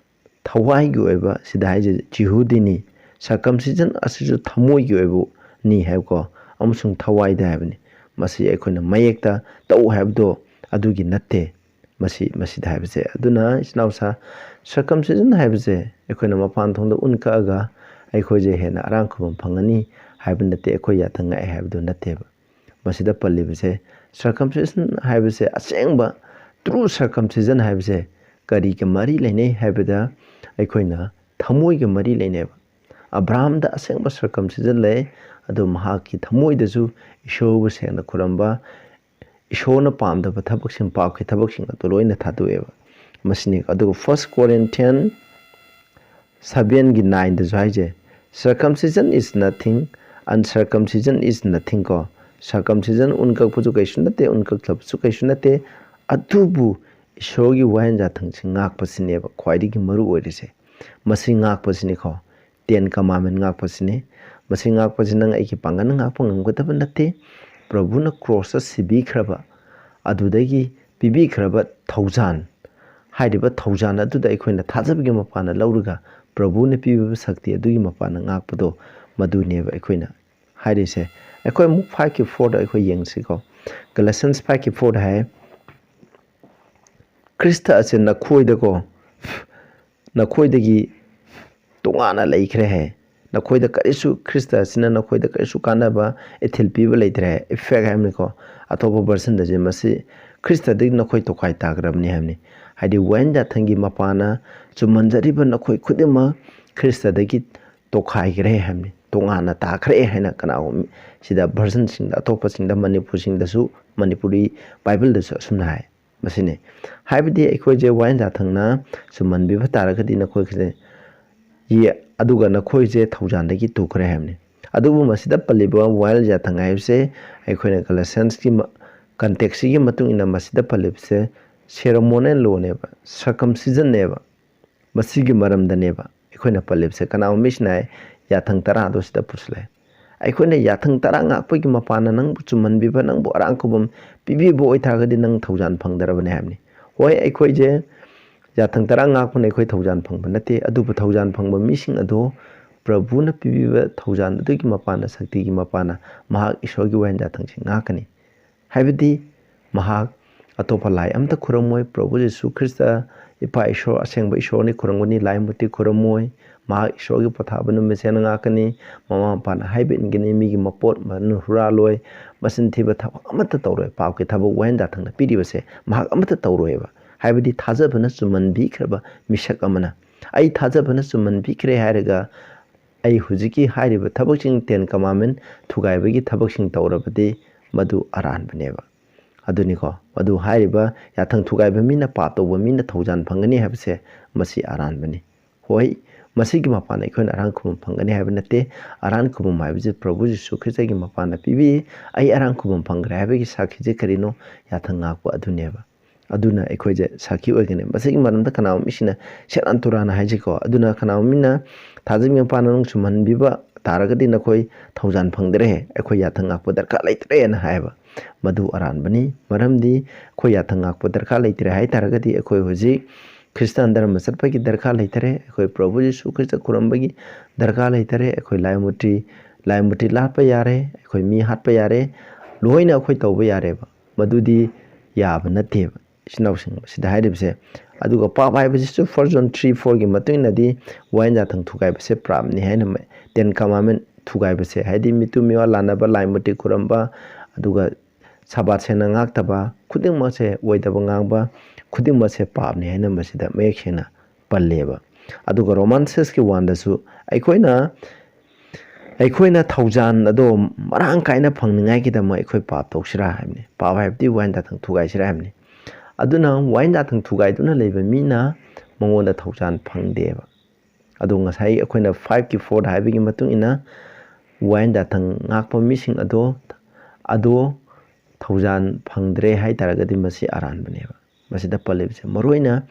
ꯊꯋꯥꯏꯒꯤ ꯑꯣꯏꯕ, ꯁꯤꯗ ꯍꯥꯏꯁꯦ ꯖꯤꯍꯨꯗꯤꯅꯤ, circumcision ꯑꯁꯤꯁꯨ ꯊꯃꯣꯏꯒꯤ ꯑꯣꯏꯕꯅꯤ ꯍꯥꯏꯕꯀꯣ, ꯑꯃꯁꯨꯡ ꯊꯋꯥꯏꯗ ꯍꯥꯏꯕꯅꯤ꯫ ꯃꯁꯤ ꯑꯩꯈꯣꯏꯅ ꯃꯌꯦꯛꯇ ꯇꯧ ꯍꯥꯏꯕꯗꯣ ꯑꯗꯨꯒꯤ ꯅꯠꯇꯦ꯫ ꯃꯁꯤ ꯃꯁꯤꯗ ꯍꯥꯏꯕꯁꯦ ꯑꯗꯨꯅ ꯏꯆꯤꯟ ꯏꯅꯥꯎꯁꯥ, ꯁꯔꯀꯝꯁꯤꯖꯟ ꯍꯥꯏꯕꯁꯦ ꯑꯩꯈꯣꯏꯅ ꯃꯄꯥꯟ ꯊꯣꯡꯗ ꯎꯟ ꯀꯛꯑꯒ ꯑꯩꯈꯣꯏꯁꯦ ꯍꯦꯟꯅ ꯑꯔꯥꯡ ꯈꯨꯕꯝ ꯐꯪꯒꯅꯤ ꯍꯥꯏꯕ ꯅꯠꯇꯦ, ꯑꯩꯈꯣꯏ ꯌꯥꯊꯪ ꯉꯥꯛꯑꯦ ꯍꯥꯏꯕꯗꯨ ꯅꯠꯇꯦꯕ꯫ ꯃꯁꯤꯗ ꯄꯜꯂꯤꯕꯁꯦ, ꯁꯔꯀꯝꯁꯤꯖꯟ ꯍꯥꯏꯕꯁꯦ, ꯑꯁꯦꯡꯕ ꯇ꯭ꯔꯨ ꯁꯔꯀꯝꯁꯤꯖꯟ ꯍꯥꯏꯕꯁꯦ ꯀꯔꯤꯒ ꯃꯔꯤ ꯂꯩꯅꯩ ꯍꯥꯏꯕꯗ, ꯑꯩꯈꯣꯏꯅ ꯊꯃꯣꯏꯒ ꯃꯔꯤ ꯂꯩꯅꯩꯕ꯫ ꯑꯕ꯭ꯔꯥꯍꯝꯗ ꯑꯁꯦꯡꯕ ꯁꯔꯀꯝꯁꯤꯖꯟ ꯂꯩ, ꯑꯗꯨ ꯃꯍꯥꯛꯀꯤ ꯊꯃꯣꯏꯗꯁꯨ ꯏꯁꯣꯔꯕꯨ ꯁꯦꯡꯅ ꯈꯨꯔꯝꯕ, ꯏꯁꯣꯔꯅ ꯄꯥꯝꯗꯕ ꯊꯕꯛꯁꯤꯡ, ꯄꯥꯞꯀꯤ ꯊꯕꯛꯁꯤꯡ ꯑꯗꯨ ꯂꯣꯏꯅ ꯊꯥꯗꯣꯛꯑꯦꯕ꯫ ꯃꯁꯤꯅꯤ꯫ ꯑꯗꯨꯒ First Corinthian sevenꯒꯤ nineꯗꯁꯨ ꯍꯥꯏꯁꯦ, "Circumcision is nothing, uncircumcision is nothing" ꯀꯣ꯫ ꯁꯔꯀꯝꯁꯤꯖꯟ, ꯎꯟ ꯀꯛꯄꯁꯨ ꯀꯩꯁꯨ ꯅꯠꯇꯦ, ꯎꯟ ꯀꯛꯇꯕꯁꯨ ꯀꯩꯁꯨ ꯅꯠꯇꯦ, ꯑꯗꯨꯕꯨ ꯏꯁꯣꯔꯒꯤ ꯋꯥꯍꯦꯟ ꯖꯥꯊꯪꯁꯤ ꯉꯥꯛꯄꯁꯤꯅꯦꯕ ꯈ꯭ꯋꯥꯏꯗꯒꯤ ꯃꯔꯨ ꯑꯣꯏꯔꯤꯁꯦ꯫ ꯃꯁꯤ ꯉꯥꯛꯄꯁꯤꯅꯤꯀꯣ, Ten Commandment ꯉꯥꯛꯄꯁꯤꯅꯤ꯫ ꯃꯁꯤ ꯉꯥꯛꯄꯁꯤ ꯅꯪ ꯑꯩꯒꯤ ꯄꯥꯡꯒꯜꯅ ꯉꯥꯛꯄ ꯉꯝꯒꯗꯕ ꯅꯠꯇꯦ꯫ ꯄ꯭ꯔꯚꯨꯅ ꯀ꯭ꯔꯣꯁꯇ ꯁꯤꯕꯤꯈ꯭ꯔꯕ, ꯑꯗꯨꯗꯒꯤ ꯄꯤꯕꯤꯈ꯭ꯔꯕ ꯊꯧꯖꯥꯟ, ꯍꯥꯏꯔꯤꯕ ꯊꯧꯖꯥꯟ ꯑꯗꯨꯗ ꯑꯩꯈꯣꯏꯅ ꯊꯥꯖꯕꯒꯤ ꯃꯄꯥꯟꯅ ꯂꯧꯔꯒ ꯄ꯭ꯔꯚꯨꯅ ꯄꯤꯕꯤꯕ ꯁꯛꯇꯤ ꯑꯗꯨꯒꯤ ꯃꯄꯥꯟꯅ ꯉꯥꯛꯄꯗꯣ, ꯃꯗꯨꯅꯦꯕ ꯑꯩꯈꯣꯏꯅ ꯍꯥꯏꯔꯤꯁꯦ꯫ ꯑꯩꯈꯣꯏ ꯑꯃꯨꯛ fiveꯀꯤ fourꯗ ꯑꯩꯈꯣꯏ ꯌꯦꯡꯁꯤꯀꯣ꯫ Galatians fiveꯀꯤ fourꯗ ꯍꯥꯏ, "ꯈ꯭ꯔꯤꯁꯇ ꯑꯁꯤ ꯅꯈꯣꯏꯗꯀꯣ, ꯅꯈꯣꯏꯗꯒꯤ ꯇꯣꯉꯥꯟꯅ ꯂꯩꯈ꯭ꯔꯦ" ꯍꯥꯏ꯫ ꯅꯈꯣꯏꯗ ꯀꯔꯤꯁꯨ, ꯈ꯭ꯔꯤꯁꯇ ꯑꯁꯤꯅ ꯅꯈꯣꯏꯗ ꯀꯔꯤꯁꯨ ꯀꯥꯟꯅꯕ, ꯏꯊꯤꯜ ꯄꯤꯕ ꯂꯩꯇ꯭ꯔꯦ ꯍꯥꯏ꯫ Effect ꯍꯥꯏꯕꯅꯤꯀꯣ꯫ ꯑꯇꯣꯞꯄ versionꯗꯗꯤ ꯃꯁꯤ "ꯈ꯭ꯔꯤꯁꯇꯗꯒꯤ ꯅꯈꯣꯏ ꯇꯣꯈꯥꯏ ꯇꯥꯈ꯭ꯔꯕꯅꯤ" ꯍꯥꯏꯕꯅꯤ꯫ ꯍꯥꯏꯗꯤ ꯋꯥꯍꯦꯟ ꯖꯥꯊꯪꯒꯤ ꯃꯄꯥꯟꯅ ꯆꯨꯝꯍꯟꯖꯔꯤꯕ ꯅꯈꯣꯏ ꯈꯨꯗꯤꯡꯃꯛ ꯈ꯭ꯔꯤꯁꯇꯗꯒꯤ ꯇꯣꯈꯥꯏꯈ꯭ꯔꯦ ꯍꯥꯏꯕꯅꯤ, ꯇꯣꯉꯥꯟꯅ ꯇꯥꯈ꯭ꯔꯦ ꯍꯥꯏꯅ ꯀꯅꯥꯒꯨꯝꯕ ꯁꯤꯗ versionꯁꯤꯡꯗ, ꯑꯇꯣꯞꯄꯁꯤꯡꯗ, ꯃꯅꯤꯄꯨꯔꯁꯤꯡꯗꯁꯨ, ꯃꯅꯤꯄꯨꯔꯤ ꯕꯥꯏꯕꯜꯗꯁꯨ ꯑꯁꯨꯝꯅ ꯍꯥꯏ꯫ ꯃꯁꯤꯅꯤ꯫ ꯍꯥꯏꯕꯗꯤ ꯑꯩꯈꯣꯏꯁꯦ ꯋꯥꯍꯦꯟ ꯖꯥꯊꯪꯅ ꯆꯨꯝꯍꯟꯕꯤꯕ ꯇꯥꯔꯒꯗꯤ ꯅꯈꯣꯏꯁꯦ, ꯌꯦ-, ꯑꯗꯨꯒ ꯅꯈꯣꯏꯁꯦ ꯊꯧꯖꯥꯟꯗꯒꯤ ꯇꯨꯈ꯭ꯔꯦ ꯍꯥꯏꯕꯅꯤ꯫ ꯑꯗꯨꯕꯨ ꯃꯁꯤꯗ ꯄꯜꯂꯤꯕ ꯋꯥꯍꯦꯟ ꯖꯥꯊꯪ ꯍꯥꯏꯕꯁꯦ ꯑꯩꯈꯣꯏꯅ Galatiansꯀꯤ ꯃ-, contextꯁꯤꯒꯤ ꯃꯇꯨꯡ ꯏꯟꯅ ꯃꯁꯤꯗ ꯄꯜꯂꯤꯕꯁꯦ ceremonial lawꯅꯦꯕ, circumcisionꯅꯦꯕ꯫ ꯃꯁꯤꯒꯤ ꯃꯔꯝꯗꯅꯦꯕ ꯑꯩꯈꯣꯏꯅ ꯄꯜꯂꯤꯕꯁꯦ꯫ ꯀꯅꯥꯒꯨꯝꯕ ꯃꯤꯁꯤꯅ ꯍꯥꯏ, "ꯌꯥꯊꯪ ꯇꯔꯥꯗꯣ ꯁꯤꯗ ꯄꯨꯁꯤꯜꯂꯛꯑꯦ"꯫ ꯑꯩꯈꯣꯏꯅ ꯌꯥꯊꯪ ꯇꯔꯥ ꯉꯥꯛꯄꯒꯤ ꯃꯄꯥꯟꯅ ꯅꯪꯕꯨ ꯆꯨꯝꯍꯟꯕꯤꯕ, ꯅꯪꯕꯨ ꯑꯔꯥꯡ ꯈꯨꯕꯝ ꯄꯤꯕꯤꯕ ꯑꯣꯏꯇꯥꯔꯒꯗꯤ ꯅꯪ ꯊꯧꯖꯥꯟ ꯐꯪꯗ꯭ꯔꯕꯅꯦ ꯍꯥꯏꯕꯅꯤ꯫ ꯍꯣꯏ, ꯑꯩꯈꯣꯏꯁꯦ ꯌꯥꯊꯪ ꯇꯔꯥ ꯉꯥꯛꯄꯅ ꯑꯩꯈꯣꯏ ꯊꯧꯖꯥꯟ ꯐꯪꯕ ꯅꯠꯇꯦ, ꯑꯗꯨꯕꯨ ꯊꯧꯖꯥꯟ ꯐꯪꯕ ꯃꯤꯁꯤꯡ ꯑꯗꯣ ꯄ꯭ꯔꯚꯨꯅ ꯄꯤꯕꯤꯕ ꯊꯧꯖꯥꯟ ꯑꯗꯨꯒꯤ ꯃꯄꯥꯟꯅ, ꯁꯛꯇꯤꯒꯤ ꯃꯄꯥꯟꯅ ꯃꯍꯥꯛ ꯏꯁꯣꯔꯒꯤ ꯋꯥꯍꯦꯟ ꯖꯥꯊꯪꯁꯤ ꯉꯥꯛꯀꯅꯤ꯫ ꯍꯥꯏꯕꯗꯤ ꯃꯍꯥꯛ ꯑꯇꯣꯞꯄ ꯂꯥꯏ ꯑꯝꯇ ꯈꯨꯔꯝꯃꯣꯏ꯫ ꯄ꯭ꯔꯚꯨ ꯖꯤꯁꯨ ꯈ꯭ꯔꯤꯁꯇ ꯏꯄꯥ ꯏꯁꯣꯔ, ꯑꯁꯦꯡꯕ ꯏꯁꯣꯔꯅꯤ ꯈꯨꯔꯝꯒꯅꯤ, ꯂꯥꯏ ꯃꯨꯔꯇꯤ ꯈꯨꯔꯝꯃꯣꯏ꯫ ꯃꯍꯥꯛ ꯏꯁꯣꯔꯒꯤ ꯄꯣꯊꯥꯕ ꯅꯨꯃꯤꯠꯁꯦꯅ ꯉꯥꯛꯀꯅꯤ꯫ ꯃꯃꯥ ꯃꯄꯥꯅ ꯍꯥꯏꯕ ꯏꯟꯒꯅꯤ, ꯃꯤꯒꯤ ꯃꯄꯣꯠ ꯃꯅꯨꯡ ꯍꯨꯔꯥꯜꯂꯣꯏ, ꯃꯆꯤꯟ ꯊꯤꯕ ꯊꯕꯛ ꯑꯃꯠꯇ ꯇꯧꯔꯣꯏ꯫ ꯄꯥꯞꯀꯤ ꯊꯕꯛ ꯋꯥꯌꯦꯟ ꯌꯥꯊꯪꯅ ꯄꯤꯔꯤꯕꯁꯦ ꯃꯍꯥꯛ ꯑꯃꯠꯇ ꯇꯧꯔꯣꯏꯕ꯫ ꯍꯥꯏꯕꯗꯤ ꯊꯥꯖꯕꯅ ꯆꯨꯝꯃꯟꯕꯤꯈ꯭ꯔꯕ ꯃꯤꯁꯛ ꯑꯃꯅ, "ꯑꯩ ꯊꯥꯖꯕꯅ ꯆꯨꯝꯃꯟꯕꯤꯈ꯭ꯔꯦ" ꯍꯥꯏꯔꯒ ꯑꯩ ꯍꯧꯖꯤꯛꯀꯤ ꯍꯥꯏꯔꯤꯕ ꯊꯕꯛꯁꯤꯡ, ꯇꯦꯟ ꯀꯃꯥꯟꯃꯦꯟ ꯊꯨꯒꯥꯏꯕꯒꯤ ꯊꯕꯛꯁꯤꯡ ꯇꯧꯔꯕꯗꯤ ꯃꯗꯨ ꯑꯔꯥꯟꯕꯅꯦꯕ꯫ ꯑꯗꯨꯅꯤꯀꯣ, ꯃꯗꯨ ꯍꯥꯏꯔꯤꯕ ꯌꯥꯊꯪ ꯊꯨꯒꯥꯏꯕ ꯃꯤꯅ, ꯄꯥꯞ ꯇꯧꯕ ꯃꯤꯅ ꯊꯧꯖꯥꯟ ꯐꯪꯒꯅꯤ ꯍꯥꯏꯕꯁꯦ ꯃꯁꯤ ꯑꯔꯥꯟꯕꯅꯤ꯫ ꯍꯣꯏ, ꯃꯁꯤꯒꯤ ꯃꯄꯥꯟꯅ ꯑꯩꯈꯣꯏꯅ ꯑꯔꯥꯟ ꯈꯨꯕꯝ ꯐꯪꯒꯅꯤ ꯍꯥꯏꯕ ꯅꯠꯇꯦ꯫ ꯑꯔꯥꯟ ꯈꯨꯕꯝ ꯍꯥꯏꯕꯁꯤ ꯄ꯭ꯔꯚꯨ ꯖꯤꯁꯨ ꯈ꯭ꯔꯤꯁꯇꯒꯤ ꯃꯄꯥꯟꯅ ꯄꯤꯕꯤ꯫ ꯑꯩ ꯑꯔꯥꯟ ꯈꯨꯕꯝ ꯐꯪꯈ꯭ꯔꯦ ꯍꯥꯏꯕꯒꯤ ꯁꯥꯈꯤꯁꯦ ꯀꯔꯤꯅꯣ? ꯌꯥꯊꯪ ꯉꯥꯛꯄ ꯑꯗꯨꯅꯦꯕ꯫ ꯑꯗꯨꯅ ꯑꯩꯈꯣꯏꯁꯦ ꯁꯥꯈꯤ ꯑꯣꯏꯒꯅꯤ꯫ ꯃꯁꯤꯒꯤ ꯃꯔꯝꯗ ꯀꯅꯥꯒꯨꯝꯕ ꯃꯤꯁꯤꯡꯅ ꯁꯦꯔꯥꯟ ꯇꯨꯔꯥꯟ ꯍꯥꯏꯁꯤꯀꯣ, ꯑꯗꯨꯅ ꯀꯅꯥꯒꯨꯝꯕ ꯃꯤꯅ ꯊꯥꯖꯕꯒꯤ ꯃꯄꯥꯟ ꯃꯅꯨꯡ ꯆꯨꯝꯍꯟꯕꯤꯕ ꯇꯥꯔꯒꯗꯤ ꯅꯈꯣꯏ ꯊꯧꯖꯥꯟ ꯐꯪꯗ꯭ꯔꯦ, ꯑꯩꯈꯣꯏ ꯌꯥꯊꯪ ꯉꯥꯛꯄ ꯗꯔꯀꯥꯔ ꯂꯩꯇ꯭ꯔꯦꯅ ꯍꯥꯏꯌꯦꯕ꯫ ꯃꯗꯨ ꯑꯔꯥꯟꯕꯅꯤ꯫ ꯃꯔꯝꯗꯤ ꯑꯩꯈꯣꯏ ꯌꯥꯊꯪ ꯉꯥꯛꯄ ꯗꯔꯀꯥꯔ ꯂꯩꯇ꯭ꯔꯦ ꯍꯥꯏ ꯇꯥꯔꯒꯗꯤ ꯑꯩꯈꯣꯏ ꯍꯧꯖꯤꯛ ꯈ꯭ꯔꯤꯁꯇꯥꯟ ꯙꯔꯃ ꯆꯠꯄꯒꯤ ꯗꯔꯀꯥꯔ ꯂꯩꯇꯔꯦ, ꯑꯩꯈꯣꯏ ꯄ꯭ꯔꯚꯨ ꯖꯤꯁꯨ ꯈ꯭ꯔꯤꯁꯇ ꯈꯨꯔꯨꯝꯕꯒꯤ ꯗꯔꯀꯥꯔ ꯂꯩꯇꯔꯦ, ꯑꯩꯈꯣꯏ ꯂꯥꯏ ꯃꯨꯔꯇꯤ, ꯂꯥꯏ ꯃꯨꯔꯇꯤ ꯂꯥꯠꯄ ꯌꯥꯔꯦ, ꯑꯩꯈꯣꯏ ꯃꯤ ꯍꯥꯠꯄ ꯌꯥꯔꯦ, ꯂꯣꯏꯅ ꯑꯩꯈꯣꯏ ꯇꯧꯕ ꯌꯥꯔꯦꯕ꯫ ꯃꯗꯨꯗꯤ ꯌꯥꯕ ꯅꯠꯇꯦꯕ, ꯏꯆꯤꯟ ꯏꯅꯥꯎꯁꯤꯡ, ꯁꯤꯗ ꯍꯥꯏꯔꯤꯕꯁꯦ꯫ ꯑꯗꯨꯒ ꯄꯥꯞ ꯍꯥꯏꯕꯁꯤꯁꯨ ꯐꯥꯔꯁ ꯖꯣꯟ ꯊ꯭ꯔꯤ ꯐꯣꯔꯒꯤ ꯃꯇꯨꯡ ꯏꯟꯅꯗꯤ ꯋꯥꯌꯦꯟ ꯌꯥꯊꯪ ꯊꯨꯒꯥꯏꯕꯁꯦ ꯄꯥꯞꯅꯤ ꯍꯥꯏꯅ ꯃ-, ꯇꯦꯟ ꯀꯃꯥꯟꯃꯦꯟ ꯊꯨꯒꯥꯏꯕꯁꯦ, ꯍꯥꯏꯗꯤ ꯃꯤꯇꯨ ꯃꯤꯋꯥ ꯂꯥꯟꯅꯕ, ꯂꯥꯏ ꯃꯨꯔꯇꯤ ꯈꯨꯔꯝꯕ, ꯑꯗꯨꯒ ꯁꯕꯥꯠ ꯁꯦꯡꯅ ꯉꯥꯛꯇꯕ, ꯈꯨꯗꯤꯡꯃꯛꯁꯦ ꯑꯣꯏꯗꯕ ꯉꯥꯡꯕ, ꯈꯨꯗꯤꯡꯃꯛꯁꯦ ꯄꯥꯞꯅꯤ ꯍꯥꯏꯅ ꯃꯁꯤꯗ ꯃꯌꯦꯛ ꯁꯦꯡꯅ ꯄꯜꯂꯦꯕ꯫ ꯑꯗꯨꯒ ꯔꯣꯃꯥꯟ ꯁꯤꯛꯁꯀꯤ ꯋꯥꯟꯗꯁꯨ ꯑꯩꯈꯣꯏꯅ, ꯑꯩꯈꯣꯏꯅ ꯊꯧꯖꯥꯟ ꯑꯗꯣ ꯃꯔꯥꯡ ꯀꯥꯏꯅ ꯐꯪꯅꯤꯡꯉꯥꯏꯒꯤꯗꯃꯛ ꯑꯩꯈꯣꯏ ꯄꯥꯞ ꯇꯧꯁꯤꯔꯥ ꯍꯥꯏꯕꯅꯤ꯫ ꯄꯥꯞ ꯍꯥꯏꯕꯗꯤ ꯋꯥꯌꯦꯟ ꯌꯥꯊꯪ ꯊꯨꯒꯥꯏꯁꯤꯔꯥ ꯍꯥꯏꯕꯅꯤ꯫ ꯑꯗꯨꯅ ꯋꯥꯌꯦꯟ ꯌꯥꯊꯪ ꯊꯨꯒꯥꯏꯗꯨꯅ ꯂꯩꯕ ꯃꯤꯅ ꯃꯉꯣꯟꯗ ꯊꯧꯖꯥꯟ ꯐꯪꯗꯦꯕ꯫ ꯑꯗꯣ ꯉꯁꯥꯏ ꯑꯩꯈꯣꯏꯅ ꯐꯥꯏꯚꯀꯤ ꯐꯣꯔꯗ ꯍꯥꯏꯕꯒꯤ ꯃꯇꯨꯡ ꯏꯟꯅ ꯋꯥꯌꯦꯟ ꯌꯥꯊꯪ ꯉꯥꯛꯄ ꯃꯤꯁꯤꯡ ꯑꯗꯣ, ꯑꯗꯣ ꯊꯧꯖꯥꯟ ꯐꯪꯗ꯭ꯔꯦ ꯍꯥꯏ ꯇꯥꯔꯒꯗꯤ ꯃꯁꯤ ꯑꯔꯥꯟꯕꯅꯦꯕ꯫ ꯃꯁꯤꯗ ꯄꯜꯂꯤꯕꯁꯦ ꯃꯔꯨꯑꯣꯏꯅ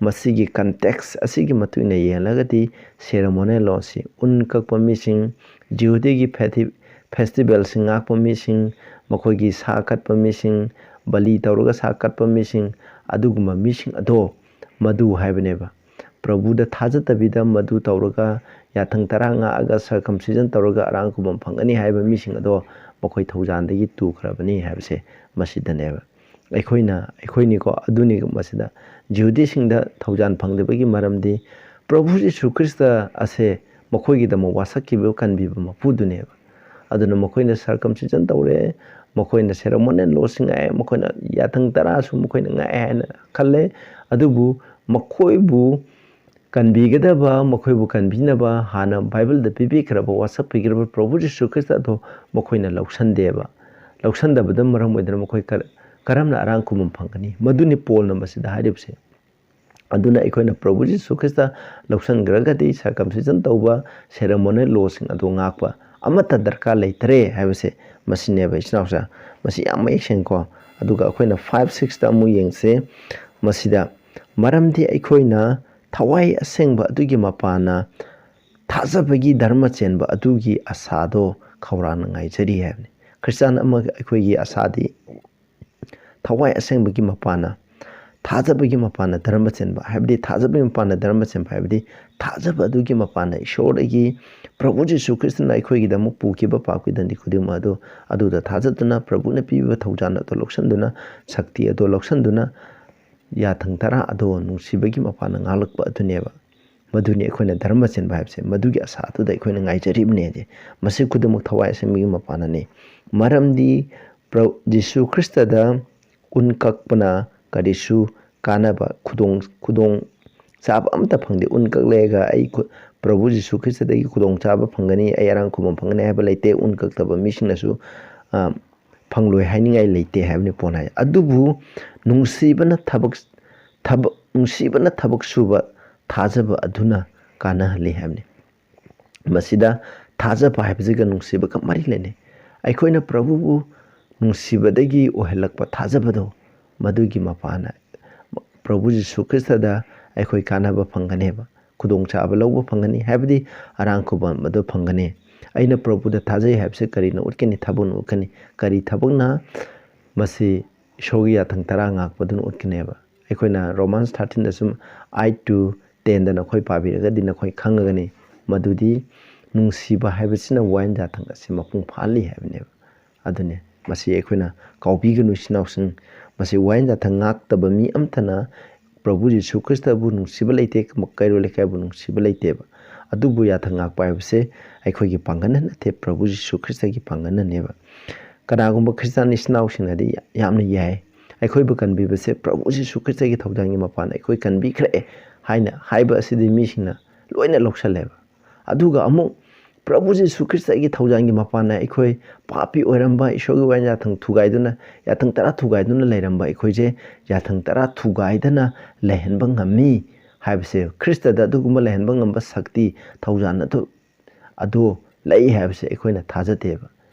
ꯃꯁꯤꯒꯤ ꯀꯟꯇꯦꯛꯁ ꯑꯁꯤꯒꯤ ꯃꯇꯨꯡ ꯏꯟꯅ ꯌꯦꯡꯂꯒꯗꯤ ceremonial law ꯁꯤ, ꯎꯟ ꯀꯛꯄ ꯃꯤꯁꯤꯡ, ꯖꯤꯍꯨꯗꯤꯒꯤ ꯐꯦꯊꯤ-, ꯐꯦꯁꯇꯤꯚꯦꯜꯁꯤꯡ ꯉꯥꯛꯄ ꯃꯤꯁꯤꯡ, ꯃꯈꯣꯏꯒꯤ ꯁꯥ ꯀꯠꯄ ꯃꯤꯁꯤꯡ, ꯕꯂꯤ ꯇꯧꯔꯒ ꯁꯥ ꯀꯠꯄ ꯃꯤꯁꯤꯡ, ꯑꯗꯨꯒꯨꯝꯕ ꯃꯤꯁꯤꯡ ꯑꯗꯣ ꯃꯗꯨ ꯍꯥꯏꯕꯅꯦꯕ꯫ ꯄ꯭ꯔꯚꯨꯗ ꯊꯥꯖꯗꯕꯤꯗ ꯃꯗꯨ ꯇꯧꯔꯒ ꯌꯥꯊꯪ ꯇꯔꯥ ꯉꯥꯛꯑꯒ circumcision ꯇꯧꯔꯒ ꯑꯔꯥꯟ ꯈꯨꯕꯝ ꯐꯪꯒꯅꯤ ꯍꯥꯏꯕ ꯃꯤꯁꯤꯡ ꯑꯗꯣ ꯃꯈꯣꯏ ꯊꯧꯖꯥꯟꯗꯒꯤ ꯇꯨꯈ꯭ꯔꯕꯅꯤ ꯍꯥꯏꯕꯁꯦ ꯃꯁꯤꯗꯅꯦꯕ꯫ ꯑꯩꯈꯣꯏꯅ ꯑꯩꯈꯣꯏꯅꯤꯀꯣ꯫ ꯑꯗꯨꯅꯤ ꯃꯁꯤꯗ ꯖꯤꯍꯨꯗꯤꯁꯤꯡꯗ ꯊꯧꯖꯥꯟ ꯐꯪꯗꯕꯒꯤ ꯃꯔꯝꯗꯤ ꯄ꯭ꯔꯚꯨ ꯖꯤꯁꯨ ꯈ꯭ꯔꯤꯁꯇ ꯑꯁꯦ ꯃꯈꯣꯏꯒꯤꯗꯃꯛ ꯋꯥꯁꯛꯈꯤꯕ, ꯀꯟꯕꯤꯕ ꯃꯄꯨꯗꯨꯅꯦꯕ꯫ ꯑꯗꯨꯅ ꯃꯈꯣꯏꯅ ꯁꯔꯀꯝꯁꯤꯖꯟ ꯇꯧꯔꯦ, ꯃꯈꯣꯏꯅ ꯁꯦꯔꯦꯃꯣꯅꯤꯌꯦꯜ ꯂꯣꯁꯤꯡ ꯉꯥꯛꯑꯦ, ꯃꯈꯣꯏꯅ ꯌꯥꯊꯪ ꯇꯔꯥꯁꯨ ꯃꯈꯣꯏꯅ ꯉꯥꯛꯑꯦ ꯍꯥꯏꯅ ꯈꯜꯂꯦ꯫ ꯑꯗꯨꯕꯨ ꯃꯈꯣꯏꯕꯨ ꯀꯟꯕꯤꯒꯗꯕ, ꯃꯈꯣꯏꯕꯨ ꯀꯟꯕꯤꯅꯕ ꯍꯥꯟꯅ ꯕꯥꯏꯕꯜꯗ ꯄꯤꯕꯤꯈ꯭ꯔꯕ, ꯋꯥꯁꯛꯄꯤꯈ꯭ꯔꯕ ꯄ꯭ꯔꯚꯨ ꯖꯤꯁꯨ ꯈ꯭ꯔꯤꯁꯇ ꯑꯗꯣ ꯃꯈꯣꯏꯅ ꯂꯧꯁꯟꯗꯦꯕ꯫ ꯂꯧꯁꯟꯗꯕꯗ ꯃꯔꯝ ꯑꯣꯏꯗꯨꯅ ꯃꯈꯣꯏ ꯀꯔ-, ꯀꯔꯝꯅ ꯑꯔꯥꯝ ꯈꯨꯝꯕꯝ ꯐꯪꯒꯅꯤ? ꯃꯗꯨꯅꯤ ꯄꯣꯜꯅ ꯃꯁꯤꯗ ꯍꯥꯏꯔꯤꯕꯁꯦ꯫ ꯑꯗꯨꯅ ꯑꯩꯈꯣꯏꯅ ꯄ꯭ꯔꯚꯨ ꯖꯤꯁꯨ ꯈ꯭ꯔꯤꯁꯇ ꯂꯧꯁꯟꯈ꯭ꯔꯒꯗꯤ circumcision ꯇꯧꯕ, ceremonial ꯂꯣꯁꯤꯡ ꯑꯗꯨ ꯉꯥꯛꯄ ꯑꯃꯠꯇ ꯗꯔꯀꯥꯔ ꯂꯩꯇ꯭ꯔꯦ ꯍꯥꯏꯕꯁꯦ ꯃꯁꯤꯅꯦꯕ, ꯏꯆꯤꯟ ꯏꯅꯥꯎꯁꯦ꯫ ꯃꯁꯤ ꯌꯥꯝ ꯃꯌꯦꯛ ꯁꯦꯡꯉꯤꯀꯣ꯫ ꯑꯗꯨꯒ ꯑꯩꯈꯣꯏꯅ five sixꯇ ꯑꯃꯨꯛ ꯌꯦꯡꯁꯦ꯫ ꯃꯁꯤꯗ ꯃꯔꯝꯗꯤ ꯑꯩꯈꯣꯏꯅ ꯊꯋꯥꯏ ꯑꯁꯦꯡꯕ ꯑꯗꯨꯒꯤ ꯃꯄꯥꯟꯅ ꯊꯥꯖꯕꯒꯤ ꯙꯔꯃ ꯆꯦꯟꯕ ꯑꯗꯨꯒꯤ ꯑꯁꯥꯗꯣ ꯈꯧꯔꯥꯡꯅ ꯉꯥꯏꯖꯔꯤ ꯍꯥꯏꯕꯅꯤ꯫ ꯈ꯭ꯔꯤꯁꯇꯥꯟ ꯑꯃ ꯑꯩꯈꯣꯏꯒꯤ ꯑꯁꯥꯗꯤ ꯊꯋꯥꯏ ꯑꯁꯦꯡꯕꯒꯤ ꯃꯄꯥꯟꯅ, ꯊꯥꯖꯕꯒꯤ ꯃꯄꯥꯟꯅ ꯙꯔꯃ ꯆꯦꯟꯕ, ꯍꯥꯏꯕꯗꯤ ꯊꯥꯖꯕꯒꯤ ꯃꯄꯥꯟꯅ ꯙꯔꯃ ꯆꯦꯟꯕ ꯍꯥꯏꯕꯗꯤ ꯊꯥꯖꯕ ꯑꯗꯨꯒꯤ ꯃꯄꯥꯟꯅ ꯏꯁꯣꯔꯗꯒꯤ ꯄ꯭ꯔꯚꯨ ꯖꯤꯁꯨ ꯈ꯭ꯔꯤꯁꯇꯅ ꯑꯩꯈꯣꯏꯒꯤꯗꯃꯛ ꯄꯨꯈꯤꯕ ꯄꯥꯞꯀꯤ ꯗꯟꯗꯤ ꯈꯨꯗꯤꯡꯃꯛ ꯑꯗꯨ, ꯑꯗꯨꯗ ꯊꯥꯖꯗꯨꯅ ꯄ꯭ꯔꯚꯨꯅ ꯄꯤꯕꯤꯕ ꯊꯧꯖꯥꯜ ꯑꯗꯨ ꯂꯧꯁꯤꯟꯗꯨꯅ, ꯁꯛꯇꯤ ꯑꯗꯨ ꯂꯧꯁꯤꯟꯗꯨꯅ, ꯌꯥꯊꯪ ꯇꯔꯥ ꯑꯗꯣ ꯅꯨꯡꯁꯤꯕꯒꯤ ꯃꯄꯥꯟꯅ ꯉꯥꯛꯂꯛꯄ ꯑꯗꯨꯅꯦꯕ꯫ ꯃꯗꯨꯅꯤ ꯑꯩꯈꯣꯏꯅ ꯙꯔꯃ ꯆꯦꯟꯕ ꯍꯥꯏꯕꯁꯦ, ꯃꯗꯨꯒꯤ ꯑꯁꯥ ꯑꯗꯨꯗ ꯑꯩꯈꯣꯏꯅ ꯉꯥꯏꯖꯔꯤꯕꯅꯦ ꯍꯥꯏꯁꯦ꯫ ꯃꯁꯤ ꯈꯨꯗꯤꯡꯃꯛ ꯊꯋꯥꯏ ꯑꯁꯦꯡꯕꯒꯤ ꯃꯄꯥꯟꯅꯅꯤ꯫ ꯃꯔꯝꯗꯤ ꯄ꯭ꯔ-, ꯖꯤꯁꯨ ꯈ꯭ꯔꯤꯁꯇꯗ ꯎꯟ ꯀꯛꯄꯅ ꯀꯔꯤꯁꯨ ꯀꯥꯟꯅꯕ, ꯈꯨꯗꯣꯡ, ꯈꯨꯗꯣꯡ ꯆꯥꯕ ꯑꯃꯠꯇ ꯐꯪꯗꯦ꯫ ꯎꯟ ꯀꯛꯂꯒ ꯑꯩ ꯈꯨ-, ꯄ꯭ꯔꯚꯨ ꯖꯤꯁꯨ ꯈ꯭ꯔꯤꯁꯇꯗꯒꯤ ꯈꯨꯗꯣꯡ ꯆꯥꯕ ꯐꯪꯒꯅꯤ, ꯑꯩ ꯑꯔꯥꯝ ꯈꯨꯝꯕꯝ ꯐꯪꯒꯅꯤ ꯍꯥꯏꯕ ꯂꯩꯇꯦ꯫ ꯎꯟ ꯀꯛꯇꯕ ꯃꯤꯁꯤꯡꯅꯁꯨ, ꯑ, ꯐꯪꯂꯣꯏ ꯍꯥꯏꯅꯤꯡꯉꯥꯏ ꯂꯩꯇꯦ ꯍꯥꯏꯕꯅꯤ ꯄꯣꯟ ꯍꯥꯏ꯫ ꯑꯗꯨꯕꯨ ꯅꯨꯡꯁꯤꯕꯅ ꯊꯕꯛ, ꯊꯕꯛ, ꯅꯨꯡꯁꯤꯕꯅ ꯊꯕꯛ ꯁꯨꯕ ꯊꯥꯖꯕ ꯑꯗꯨꯅ ꯀꯥꯟꯅꯍꯜꯂꯤ ꯍꯥꯏꯕꯅꯤ꯫ ꯃꯁꯤꯗ ꯊꯥꯖꯕ ꯍꯥꯏꯕꯁꯤꯒ ꯅꯨꯡꯁꯤꯕꯒ ꯃꯔꯤ ꯂꯩꯅꯩ꯫ ꯑꯩꯈꯣꯏꯅ ꯄ꯭ꯔꯚꯨꯕꯨ ꯅꯨꯡꯁꯤꯕꯗꯒꯤ ꯑꯣꯏꯍꯜꯂꯛꯄ ꯊꯥꯖꯕꯗꯣ, ꯃꯗꯨꯒꯤ ꯃꯄꯥꯟꯅ ꯄ꯭ꯔꯚꯨ ꯖꯤꯁꯨ ꯈ꯭ꯔꯤꯁꯇꯗ ꯑꯩꯈꯣꯏ ꯀꯥꯟꯅꯕ ꯐꯪꯒꯅꯦꯕ, ꯈꯨꯗꯣꯡꯆꯥꯕ ꯂꯧꯕ ꯐꯪꯒꯅꯤ, ꯍꯥꯏꯕꯗꯤ ꯑꯔꯥꯝ ꯈꯨꯝꯕꯝ ꯑꯗꯨ ꯐꯪꯒꯅꯤ꯫ ꯑꯩꯅ ꯄ꯭ꯔꯚꯨꯗ ꯊꯥꯖꯩ ꯍꯥꯏꯕꯁꯦ ꯀꯔꯤꯅ ꯎꯠꯀꯅꯤ? ꯊꯕꯛꯅ ꯎꯠꯀꯅꯤ꯫ ꯀꯔꯤ ꯊꯕꯛꯅ? ꯃꯁꯤ ꯏꯁꯣꯔꯒꯤ ꯌꯥꯊꯪ ꯇꯔꯥ ꯉꯥꯛꯄꯗꯨꯅ ꯎꯠꯀꯅꯦꯕ꯫ ꯑꯩꯈꯣꯏꯅ Romans thirteenꯗ ꯁꯨꯝ eight to tenꯗ ꯅꯈꯣꯏ ꯄꯥꯕꯤꯔꯒꯗꯤ ꯅꯈꯣꯏ ꯈꯪꯉꯒꯅꯤ, ꯃꯗꯨꯗꯤ ꯅꯨꯡꯁꯤꯕ ꯍꯥꯏꯕꯁꯤꯅ ꯋꯥꯌꯦꯜ ꯌꯥꯊꯪ ꯑꯁꯤ ꯃꯄꯨꯡ ꯐꯥꯍꯜꯂꯤ ꯍꯥꯏꯕꯅꯦꯕ꯫ ꯑꯗꯨꯅꯤ꯫ ꯃꯁꯤ ꯑꯩꯈꯣꯏꯅ ꯀꯥꯎꯕꯤꯒꯅꯨ, ꯏꯆꯤꯟ ꯏꯅꯥꯎꯁꯤꯡ꯫ ꯃꯁꯤ ꯋꯥꯌꯦꯜ ꯌꯥꯊꯪ ꯉꯥꯛꯇꯕ ꯃꯤ ꯑꯃꯠꯇꯅ ꯄ꯭ꯔꯚꯨ ꯖꯤꯁꯨ ꯈ꯭ꯔꯤꯁꯇꯕꯨ ꯅꯨꯡꯁꯤꯕ ꯂꯩꯇꯦ, ꯀꯩꯔꯣꯜ ꯂꯩꯀꯥꯏꯕꯨ ꯅꯨꯡꯁꯤꯕ ꯂꯩꯇꯦꯕ꯫ ꯑꯗꯨꯕꯨ ꯌꯥꯊꯪ ꯉꯥꯛꯄ ꯍꯥꯏꯕꯁꯦ ꯑꯩꯈꯣꯏꯒꯤ ꯄꯥꯡꯒꯜꯅ ꯅꯠꯇꯦ, ꯄ꯭ꯔꯚꯨ ꯖꯤꯁꯨ ꯈ꯭ꯔꯤꯁꯇꯒꯤ ꯄꯥꯡꯒꯜꯅꯅꯦꯕ꯫ ꯀꯅꯥꯒꯨꯝꯕ ꯈ꯭ꯔꯤꯁꯇꯥꯟ ꯏꯆꯤꯟ ꯏꯅꯥꯎꯁꯤꯡꯅꯗꯤ ꯌꯥꯝꯅ ꯌꯥꯏ, ꯑꯩꯈꯣꯏꯕꯨ ꯀꯟꯕꯤꯕꯁꯦ ꯄ꯭ꯔꯚꯨ ꯖꯤꯁꯨ ꯈ꯭ꯔꯤꯁꯇꯒꯤ ꯊꯧꯖꯥꯜꯒꯤ ꯃꯄꯥꯟꯗ ꯑꯩꯈꯣꯏ ꯀꯟꯕꯤꯈ꯭ꯔꯦ ꯍꯥꯏꯅ ꯍꯥꯏꯕ ꯑꯁꯤꯗꯤ ꯃꯤꯁꯤꯡꯅ ꯂꯣꯏꯅ ꯂꯧꯁꯜꯂꯦꯕ꯫ ꯑꯗꯨꯒ ꯑꯃꯨꯛ ꯄ꯭ꯔꯚꯨ ꯖꯤꯁꯨ ꯈ꯭ꯔꯤꯁꯇꯒꯤ ꯊꯧꯖꯥꯜꯒꯤ ꯃꯄꯥꯟꯗ ꯑꯩꯈꯣꯏ ꯄꯥꯄꯤ ꯑꯣꯏꯔꯝꯕ, ꯏꯁꯣꯔꯒꯤ ꯋꯥꯌꯦꯜ ꯌꯥꯊꯪ ꯊꯨꯒꯥꯏꯗꯨꯅ, ꯌꯥꯊꯪ ꯇꯔꯥ ꯊꯨꯒꯥꯏꯗꯨꯅ ꯂꯩꯔꯝꯕ ꯑꯩꯈꯣꯏꯁꯦ ꯌꯥꯊꯪ ꯇꯔꯥ ꯊꯨꯒꯥꯏꯗꯅ ꯂꯩꯍꯟꯕ ꯉꯝꯃꯤ ꯍꯥꯏꯕꯁꯦ, ꯈ꯭ꯔꯤꯁꯇꯗ ꯑꯗꯨꯒꯨꯝꯕ ꯂꯩꯍꯟꯕ ꯉꯝꯕ ꯁꯛꯇꯤ, ꯊꯧꯖꯥꯜ ꯑꯗꯨ, ꯑꯗꯨ ꯂꯩ ꯍꯥꯏꯕꯁꯦ ꯑꯩꯈꯣꯏꯅ ꯊꯥꯖꯗꯦꯕ꯫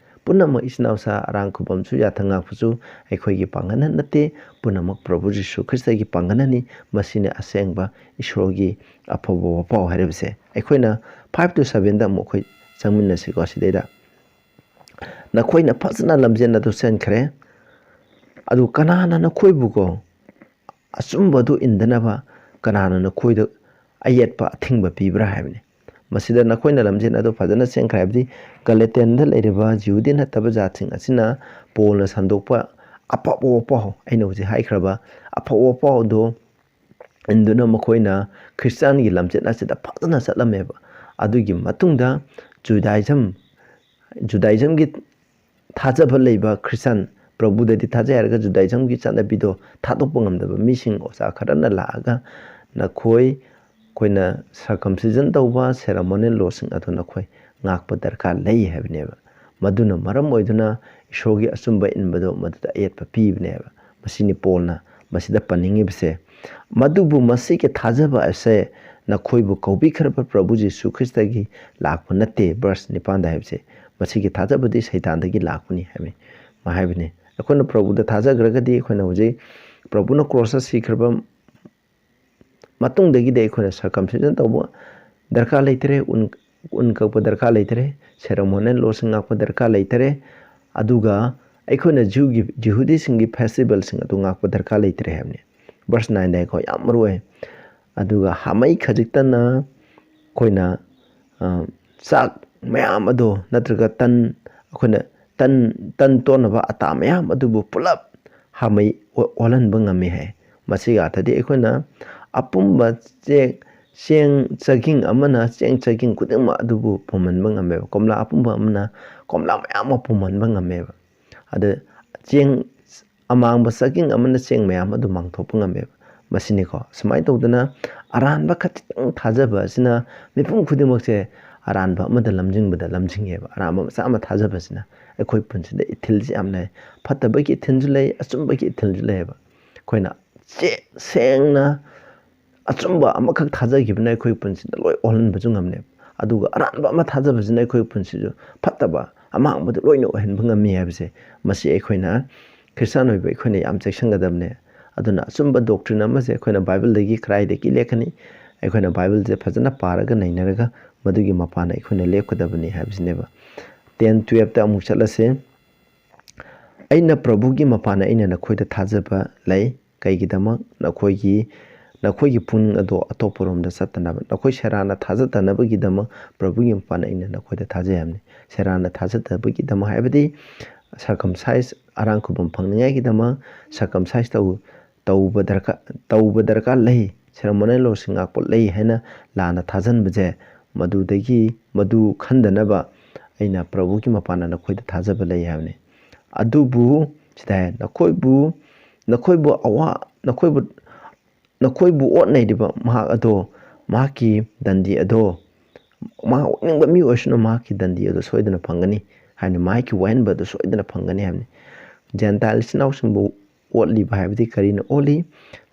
ꯄꯨꯝꯅꯃꯛ ꯏꯆꯤꯟ ꯏꯅꯥꯎꯁꯥ ꯑꯔꯥꯡ ꯈꯨꯕꯝꯁꯨ ꯌꯥꯊꯪ ꯉꯥꯛꯄꯁꯨ ꯑꯩꯈꯣꯏꯒꯤ ꯄꯥꯡꯒꯜꯅ ꯅꯠꯇꯦ, ꯄꯨꯝꯅꯃꯛ ꯄ꯭ꯔꯚꯨ ꯖꯤꯁꯨ ꯈ꯭ꯔꯤꯁꯇꯒꯤ ꯄꯥꯡꯒꯜꯅꯅꯤ꯫ ꯃꯁꯤꯅ ꯑꯁꯦꯡꯕ ꯏꯁꯣꯔꯒꯤ ꯑꯐꯕ ꯋꯥꯄꯥꯎ ꯍꯥꯏꯔꯤꯕꯁꯦ꯫ ꯑꯩꯈꯣꯏꯅ five to sevenꯗ ꯑꯃꯨꯛ ꯑꯩꯈꯣꯏ ꯆꯪꯃꯤꯟꯅꯁꯤꯀꯣ꯫ ꯁꯤꯗꯩꯗ, "ꯅꯈꯣꯏꯅ ꯐꯖꯅ ꯂꯝꯖꯦꯜ ꯑꯗꯨ ꯆꯦꯟꯈ꯭ꯔꯦ, ꯑꯗꯨ ꯀꯅꯥꯅ ꯅꯈꯣꯏꯕꯨꯀꯣ ꯑꯆꯨꯝꯕꯗꯨ ꯏꯟꯗꯅꯕ ꯀꯅꯥꯅ ꯅꯈꯣꯏꯗ ꯑꯌꯦꯠꯄ ꯑꯊꯤꯡꯕ ꯄꯤꯕ꯭ꯔꯥ?" ꯍꯥꯏꯕꯅꯤ꯫ ꯃꯁꯤꯗ "ꯅꯈꯣꯏꯅ ꯂꯝꯖꯦꯜ ꯑꯗꯨ ꯐꯖꯅ ꯆꯦꯟꯈ꯭ꯔꯦ" ꯍꯥꯏꯕꯗꯤ ꯒꯂꯦꯇꯤꯌꯟꯗ ꯂꯩꯔꯤꯕ ꯖꯤꯍꯨꯗꯤ ꯅꯠꯇꯕ ꯖꯥꯠꯁꯤꯡ ꯑꯁꯤꯅ ꯄꯣꯜꯅ ꯁꯟꯗꯣꯛꯄ ꯑꯐꯕ ꯋꯥꯄꯥꯎ, ꯑꯩꯅ ꯍꯧꯖꯤꯛ ꯍꯥꯏꯈ꯭ꯔꯕ ꯑꯐꯕ ꯋꯥꯄꯥꯎꯗꯣ ꯏꯟꯗꯨꯅ ꯃꯈꯣꯏꯅ ꯈ꯭ꯔꯤꯁꯇꯥꯟꯒꯤ ꯂꯝꯆꯠ ꯑꯁꯤꯗ ꯐꯖꯅ ꯆꯠꯂꯝꯃꯦꯕ꯫ ꯑꯗꯨꯒꯤ ꯃꯇꯨꯡꯗ ꯖꯨꯗꯥꯏꯖꯝ, ꯖꯨꯗꯥꯏꯖꯝꯒꯤ ꯊꯥꯖꯕ ꯂꯩꯕ ꯈ꯭ꯔꯤꯁꯇꯥꯟ, ꯄ꯭ꯔꯚꯨꯗꯗꯤ ꯊꯥꯖꯩ ꯍꯥꯏꯔꯒ ꯖꯨꯗꯥꯏꯖꯝꯒꯤ ꯆꯠꯅꯕꯤꯗꯣ ꯊꯥꯗꯣꯛꯄ ꯉꯝꯗꯕ ꯃꯤꯁꯤꯡ ꯑꯣꯖꯥ ꯈꯔꯅ ꯂꯥꯛꯑꯒ ꯅꯈꯣꯏ, ꯑꯩꯈꯣꯏꯅ circumcision ꯇꯧꯕ ceremonial lawꯁꯤꯡ ꯑꯗꯨ ꯅꯈꯣꯏ ꯉꯥꯛꯄ ꯗꯔꯀꯥꯔ ꯂꯩ ꯍꯥꯏꯕꯅꯦꯕ꯫ ꯃꯗꯨꯅ ꯃꯔꯝ ꯑꯣꯏꯗꯨꯅ ꯏꯁꯣꯔꯒꯤ ꯑꯆꯨꯝꯕ ꯏꯟꯕꯗꯣ ꯃꯗꯨꯗ ꯑꯌꯦꯠꯄ ꯄꯤꯕꯅꯦꯕ꯫ ꯃꯁꯤꯅꯤ ꯄꯣꯜꯅ ꯃꯁꯤꯗ ꯄꯟꯅꯤꯡꯉꯤꯕꯁꯦ꯫ "ꯃꯗꯨꯕꯨ ꯃꯁꯤꯒꯤ ꯊꯥꯖꯕ ꯑꯁꯦ ꯅꯈꯣꯏꯕꯨ ꯀꯧꯕꯤꯈ꯭ꯔꯕ ꯄ꯭ꯔꯚꯨ ꯖꯤꯁꯨ ꯈ꯭ꯔꯤꯁꯇꯒꯤ ꯂꯥꯛꯄ ꯅꯠꯇꯦ", verse ꯅꯤꯄꯥꯟꯗ ꯍꯥꯏꯕꯁꯦ꯫ "ꯃꯁꯤꯒꯤ ꯊꯥꯖꯕꯗꯤ ꯁꯩꯇꯥꯟꯗꯒꯤ ꯂꯥꯛꯄꯅꯤ" ꯍꯥꯏꯕꯅꯤ꯫ ꯃꯥ ꯍꯥꯏꯕꯅꯤ, ꯑꯩꯈꯣꯏꯅ ꯄ꯭ꯔꯚꯨꯗ ꯊꯥꯖꯈ꯭ꯔꯒꯗꯤ ꯑꯩꯈꯣꯏꯅ ꯍꯧꯖꯤꯛ ꯄ꯭ꯔꯚꯨꯅ ꯀ꯭ꯔꯣꯁꯇ ꯁꯤꯈ꯭ꯔꯕ ꯃꯇꯨꯡꯗꯒꯤꯗꯤ ꯑꯩꯈꯣꯏꯅ circumcision ꯇꯧꯕ ꯗꯔꯀꯥꯔ ꯂꯩꯇ꯭ꯔꯦ, ꯎꯟ, ꯎꯟ ꯀꯛꯄ ꯗꯔꯀꯥꯔ ꯂꯩꯇ꯭ꯔꯦ, ceremonial lawꯁꯤꯡ ꯉꯥꯛꯄ ꯗꯔꯀꯥꯔ ꯂꯩꯇ꯭ꯔꯦ, ꯑꯗꯨꯒ ꯑꯩꯈꯣꯏꯅ ꯖ꯭ꯌꯨꯒꯤ, ꯖꯤꯍꯨꯗꯤꯁꯤꯡꯒꯤ festivalꯁꯤꯡ ꯑꯗꯨ ꯉꯥꯛꯄ ꯗꯔꯀꯥꯔ ꯂꯩꯇ꯭ꯔꯦ ꯍꯥꯏꯕꯅꯤ꯫ Verse nineꯗ ꯑꯩꯈꯣꯏ ꯌꯥꯝ ꯃꯔꯨ ꯑꯣꯏ꯫ ꯑꯗꯨꯒ ꯍꯥꯃꯩ ꯈꯖꯤꯛꯇꯅ ꯑꯩꯈꯣꯏꯅ, ꯑ, ꯆꯥꯛ ꯃꯌꯥꯝ ꯑꯗꯣ ꯅꯠꯇ꯭ꯔꯒ ꯇꯟ ꯑꯩꯈꯣꯏꯅ ꯇꯟ ꯇꯟ ꯇꯣꯠꯅꯕ ꯑꯇꯥ ꯃꯌꯥꯝ ꯑꯗꯨꯕꯨ ꯄꯨꯂꯞ ꯍꯥꯃꯩ ꯑꯣ- ꯑꯣꯜꯍꯟꯕ ꯉꯝꯃꯤ ꯍꯥꯏ꯫ ꯃꯁꯤꯒ ꯑꯥꯔꯊꯗꯤ ꯑꯩꯈꯣꯏꯅ ꯑꯄꯨꯝꯕ ꯆꯦꯛ ꯆꯦꯡ ꯆꯒꯤꯡ ꯑꯃꯅ ꯆꯦꯡ ꯆꯒꯤꯡ ꯈꯨꯗꯤꯡꯃꯛ ꯑꯗꯨꯕꯨ ꯄꯨꯝꯍꯟꯕ ꯉꯝꯃꯦꯕ꯫ ꯀꯣꯝꯂꯥ ꯑꯄꯨꯝꯕ ꯑꯃꯅ ꯀꯣꯝꯂꯥ ꯃꯌꯥꯝ ꯑꯃ ꯄꯨꯝꯍꯟꯕ ꯉꯝꯃꯦꯕ꯫ ꯑꯗ ꯆꯦꯡ ꯑꯃꯥꯡꯕ ꯆꯒꯤꯡ ꯑꯃꯅ ꯆꯦꯡ ꯃꯌꯥꯝ ꯑꯗꯨ ꯃꯥꯡꯊꯣꯛꯄ ꯉꯝꯃꯦꯕ꯫ ꯃꯁꯤꯅꯤꯀꯣ꯫ ꯁꯨꯃꯥꯏꯅ ꯇꯧꯗꯅ ꯑꯔꯥꯟꯕ ꯈꯖꯤꯛꯇꯪ ꯊꯥꯖꯕ ꯑꯁꯤꯅ ꯃꯤꯄꯨꯝ ꯈꯨꯗꯤꯡꯃꯛꯁꯦ ꯑꯔꯥꯟꯕ ꯑꯃꯗ ꯂꯝꯖꯤꯡꯕꯗ ꯂꯝꯖꯤꯡꯉꯦꯕ꯫ ꯑꯔꯥꯟꯕ ꯃꯆꯥ ꯑꯃ ꯊꯥꯖꯕꯁꯤꯅ ꯑꯩꯈꯣꯏ ꯄꯨꯟꯁꯤꯗ ꯏꯊꯤꯜꯁꯤ ꯌꯥꯝ ꯂꯩ꯫ ꯐꯠꯇꯕꯒꯤ ꯏꯊꯤꯜꯁꯨ ꯂꯩ, ꯑꯆꯨꯝꯕꯒꯤ ꯏꯊꯤꯜꯁꯨ ꯂꯩꯌꯦꯕ꯫ ꯑꯩꯈꯣꯏꯅ ꯆꯦ- ꯁꯦꯡꯅ ꯑꯆꯨꯝꯕ ꯑꯃꯈꯛ ꯊꯥꯖꯈꯤꯕꯅ ꯑꯩꯈꯣꯏ ꯄꯨꯟꯁꯤꯗ ꯂꯣꯏ ꯑꯣꯜꯍꯟꯕꯁꯨ ꯉꯝꯃꯦꯕ꯫ ꯑꯗꯨꯒ ꯑꯔꯥꯟꯕ ꯑꯃ ꯊꯥꯖꯕꯁꯤꯅ ꯑꯩꯈꯣꯏ ꯄꯨꯟꯁꯤꯁꯨ ꯐꯠꯇꯕ ꯑꯃꯥꯡꯕꯗ ꯂꯣꯏꯅ ꯑꯣꯏꯍꯟꯕ ꯉꯝꯃꯤ ꯍꯥꯏꯕꯁꯦ, ꯃꯁꯤ ꯑꯩꯈꯣꯏꯅ ꯈ꯭ꯔꯤꯁꯇꯥꯟ ꯑꯣꯏꯕ ꯑꯩꯈꯣꯏꯅ ꯌꯥꯝ ꯆꯦꯛꯁꯤꯟꯒꯗꯕꯅꯦ꯫ ꯑꯗꯨꯅ ꯑꯆꯨꯝꯕ ꯗꯣꯛꯇ꯭ꯔꯤꯟ ꯑꯃꯁꯦ ꯑꯩꯈꯣꯏꯅ ꯕꯥꯏꯕꯜꯗꯒꯤ ꯀꯗꯥꯏꯗꯒꯤ ꯂꯦꯞꯀꯅꯤ? ꯑꯩꯈꯣꯏꯅ ꯕꯥꯏꯕꯜꯁꯦ ꯐꯖꯅ ꯄꯥꯔꯒ ꯅꯩꯅꯔꯒ ꯃꯗꯨꯒꯤ ꯃꯄꯥꯟꯅ ꯑꯩꯈꯣꯏꯅ ꯂꯦꯞꯀꯗꯕꯅꯤ ꯍꯥꯏꯕꯁꯤꯅꯦꯕ꯫ ꯇꯦꯟ ꯇꯨꯌꯦꯜꯞꯇ ꯑꯃꯨꯛ ꯆꯠꯂꯁꯦ꯫ "ꯑꯩꯅ ꯄ꯭ꯔꯚꯨꯒꯤ ꯃꯄꯥꯟꯅ ꯑꯩꯅ ꯅꯈꯣꯏꯗ ꯊꯥꯖꯕ ꯂꯩ꯫ ꯀꯩꯒꯤꯗꯃꯛ? ꯅꯈꯣꯏꯒꯤ ꯅꯈꯣꯏꯒꯤ ꯄꯨꯛꯅꯤꯡ ꯑꯗꯣ ꯑꯇꯣꯞꯄꯔꯣꯝꯗ ꯆꯠꯇꯅꯕ꯫ ꯅꯈꯣꯏ ꯁꯦꯔꯥꯟꯅ ꯊꯥꯖꯗꯅꯕꯒꯤꯗꯃꯛ ꯄ꯭ꯔꯚꯨꯒꯤ ꯃꯄꯥꯟꯅ ꯑꯩꯅ ꯅꯈꯣꯏꯗ ꯊꯥꯖꯩ" ꯍꯥꯏꯕꯅꯤ꯫ ꯁꯦꯔꯥꯟꯅ ꯊꯥꯖꯗꯕꯒꯤꯗꯃꯛ ꯍꯥꯏꯕꯗꯤ circumcise, ꯑꯔꯥꯡ ꯈꯨꯕꯝ ꯐꯪꯅꯤꯡꯉꯥꯏꯒꯤꯗꯃꯛ circumcise ꯇꯧ ꯇꯧꯕ ꯗꯔꯀꯥꯔ ꯇꯧꯕ ꯗꯔꯀꯥꯔ ꯂꯩ, ceremonial ꯂꯣꯁꯤꯡ ꯉꯥꯛꯄ ꯂꯩ ꯍꯥꯏꯅ ꯂꯥꯟꯅ ꯊꯥꯖꯟꯕꯁꯦ, ꯃꯗꯨꯗꯒꯤ ꯃꯗꯨ ꯈꯟꯗꯅꯕ ꯑꯩꯅ ꯄ꯭ꯔꯚꯨꯒꯤ ꯃꯄꯥꯟꯅ ꯅꯈꯣꯏꯗ ꯊꯥꯖꯕ ꯂꯩ ꯍꯥꯏꯕꯅꯤ꯫ ꯑꯗꯨꯕꯨ ꯁꯤꯗ ꯍꯥꯏ, "ꯅꯈꯣꯏꯕꯨ ꯅꯈꯣꯏꯕꯨ ꯑꯋꯥ ꯅꯈꯣꯏꯕꯨ ꯅꯈꯣꯏꯕꯨ ꯑꯣꯠꯅꯩꯔꯤꯕ ꯃꯍꯥꯛ ꯑꯗꯣ, ꯃꯍꯥꯛꯀꯤ ꯗꯟꯗꯤ ꯑꯗꯣ, ꯃꯍꯥꯛ ꯑꯣꯠꯅꯤꯡꯕ ꯃꯤ ꯑꯣꯏꯁꯅꯨ, ꯃꯍꯥꯛꯀꯤ ꯗꯟꯗꯤ ꯑꯗꯣ ꯁꯣꯏꯗꯅ ꯐꯪꯒꯅꯤ" ꯍꯥꯏꯕꯅꯤ꯫ ꯃꯍꯥꯛꯀꯤ ꯋꯥꯍꯦꯟꯕ ꯑꯗꯨ ꯁꯣꯏꯗꯅ ꯐꯪꯒꯅꯤ ꯍꯥꯏꯕꯅꯤ꯫ ꯖꯦꯟꯇꯥꯏꯜ ꯏꯆꯤꯟ ꯏꯅꯥꯎꯁꯤꯡꯕꯨ ꯑꯣꯠꯂꯤꯕ ꯍꯥꯏꯕꯗꯤ ꯀꯔꯤꯅ ꯑꯣꯠꯂꯤ?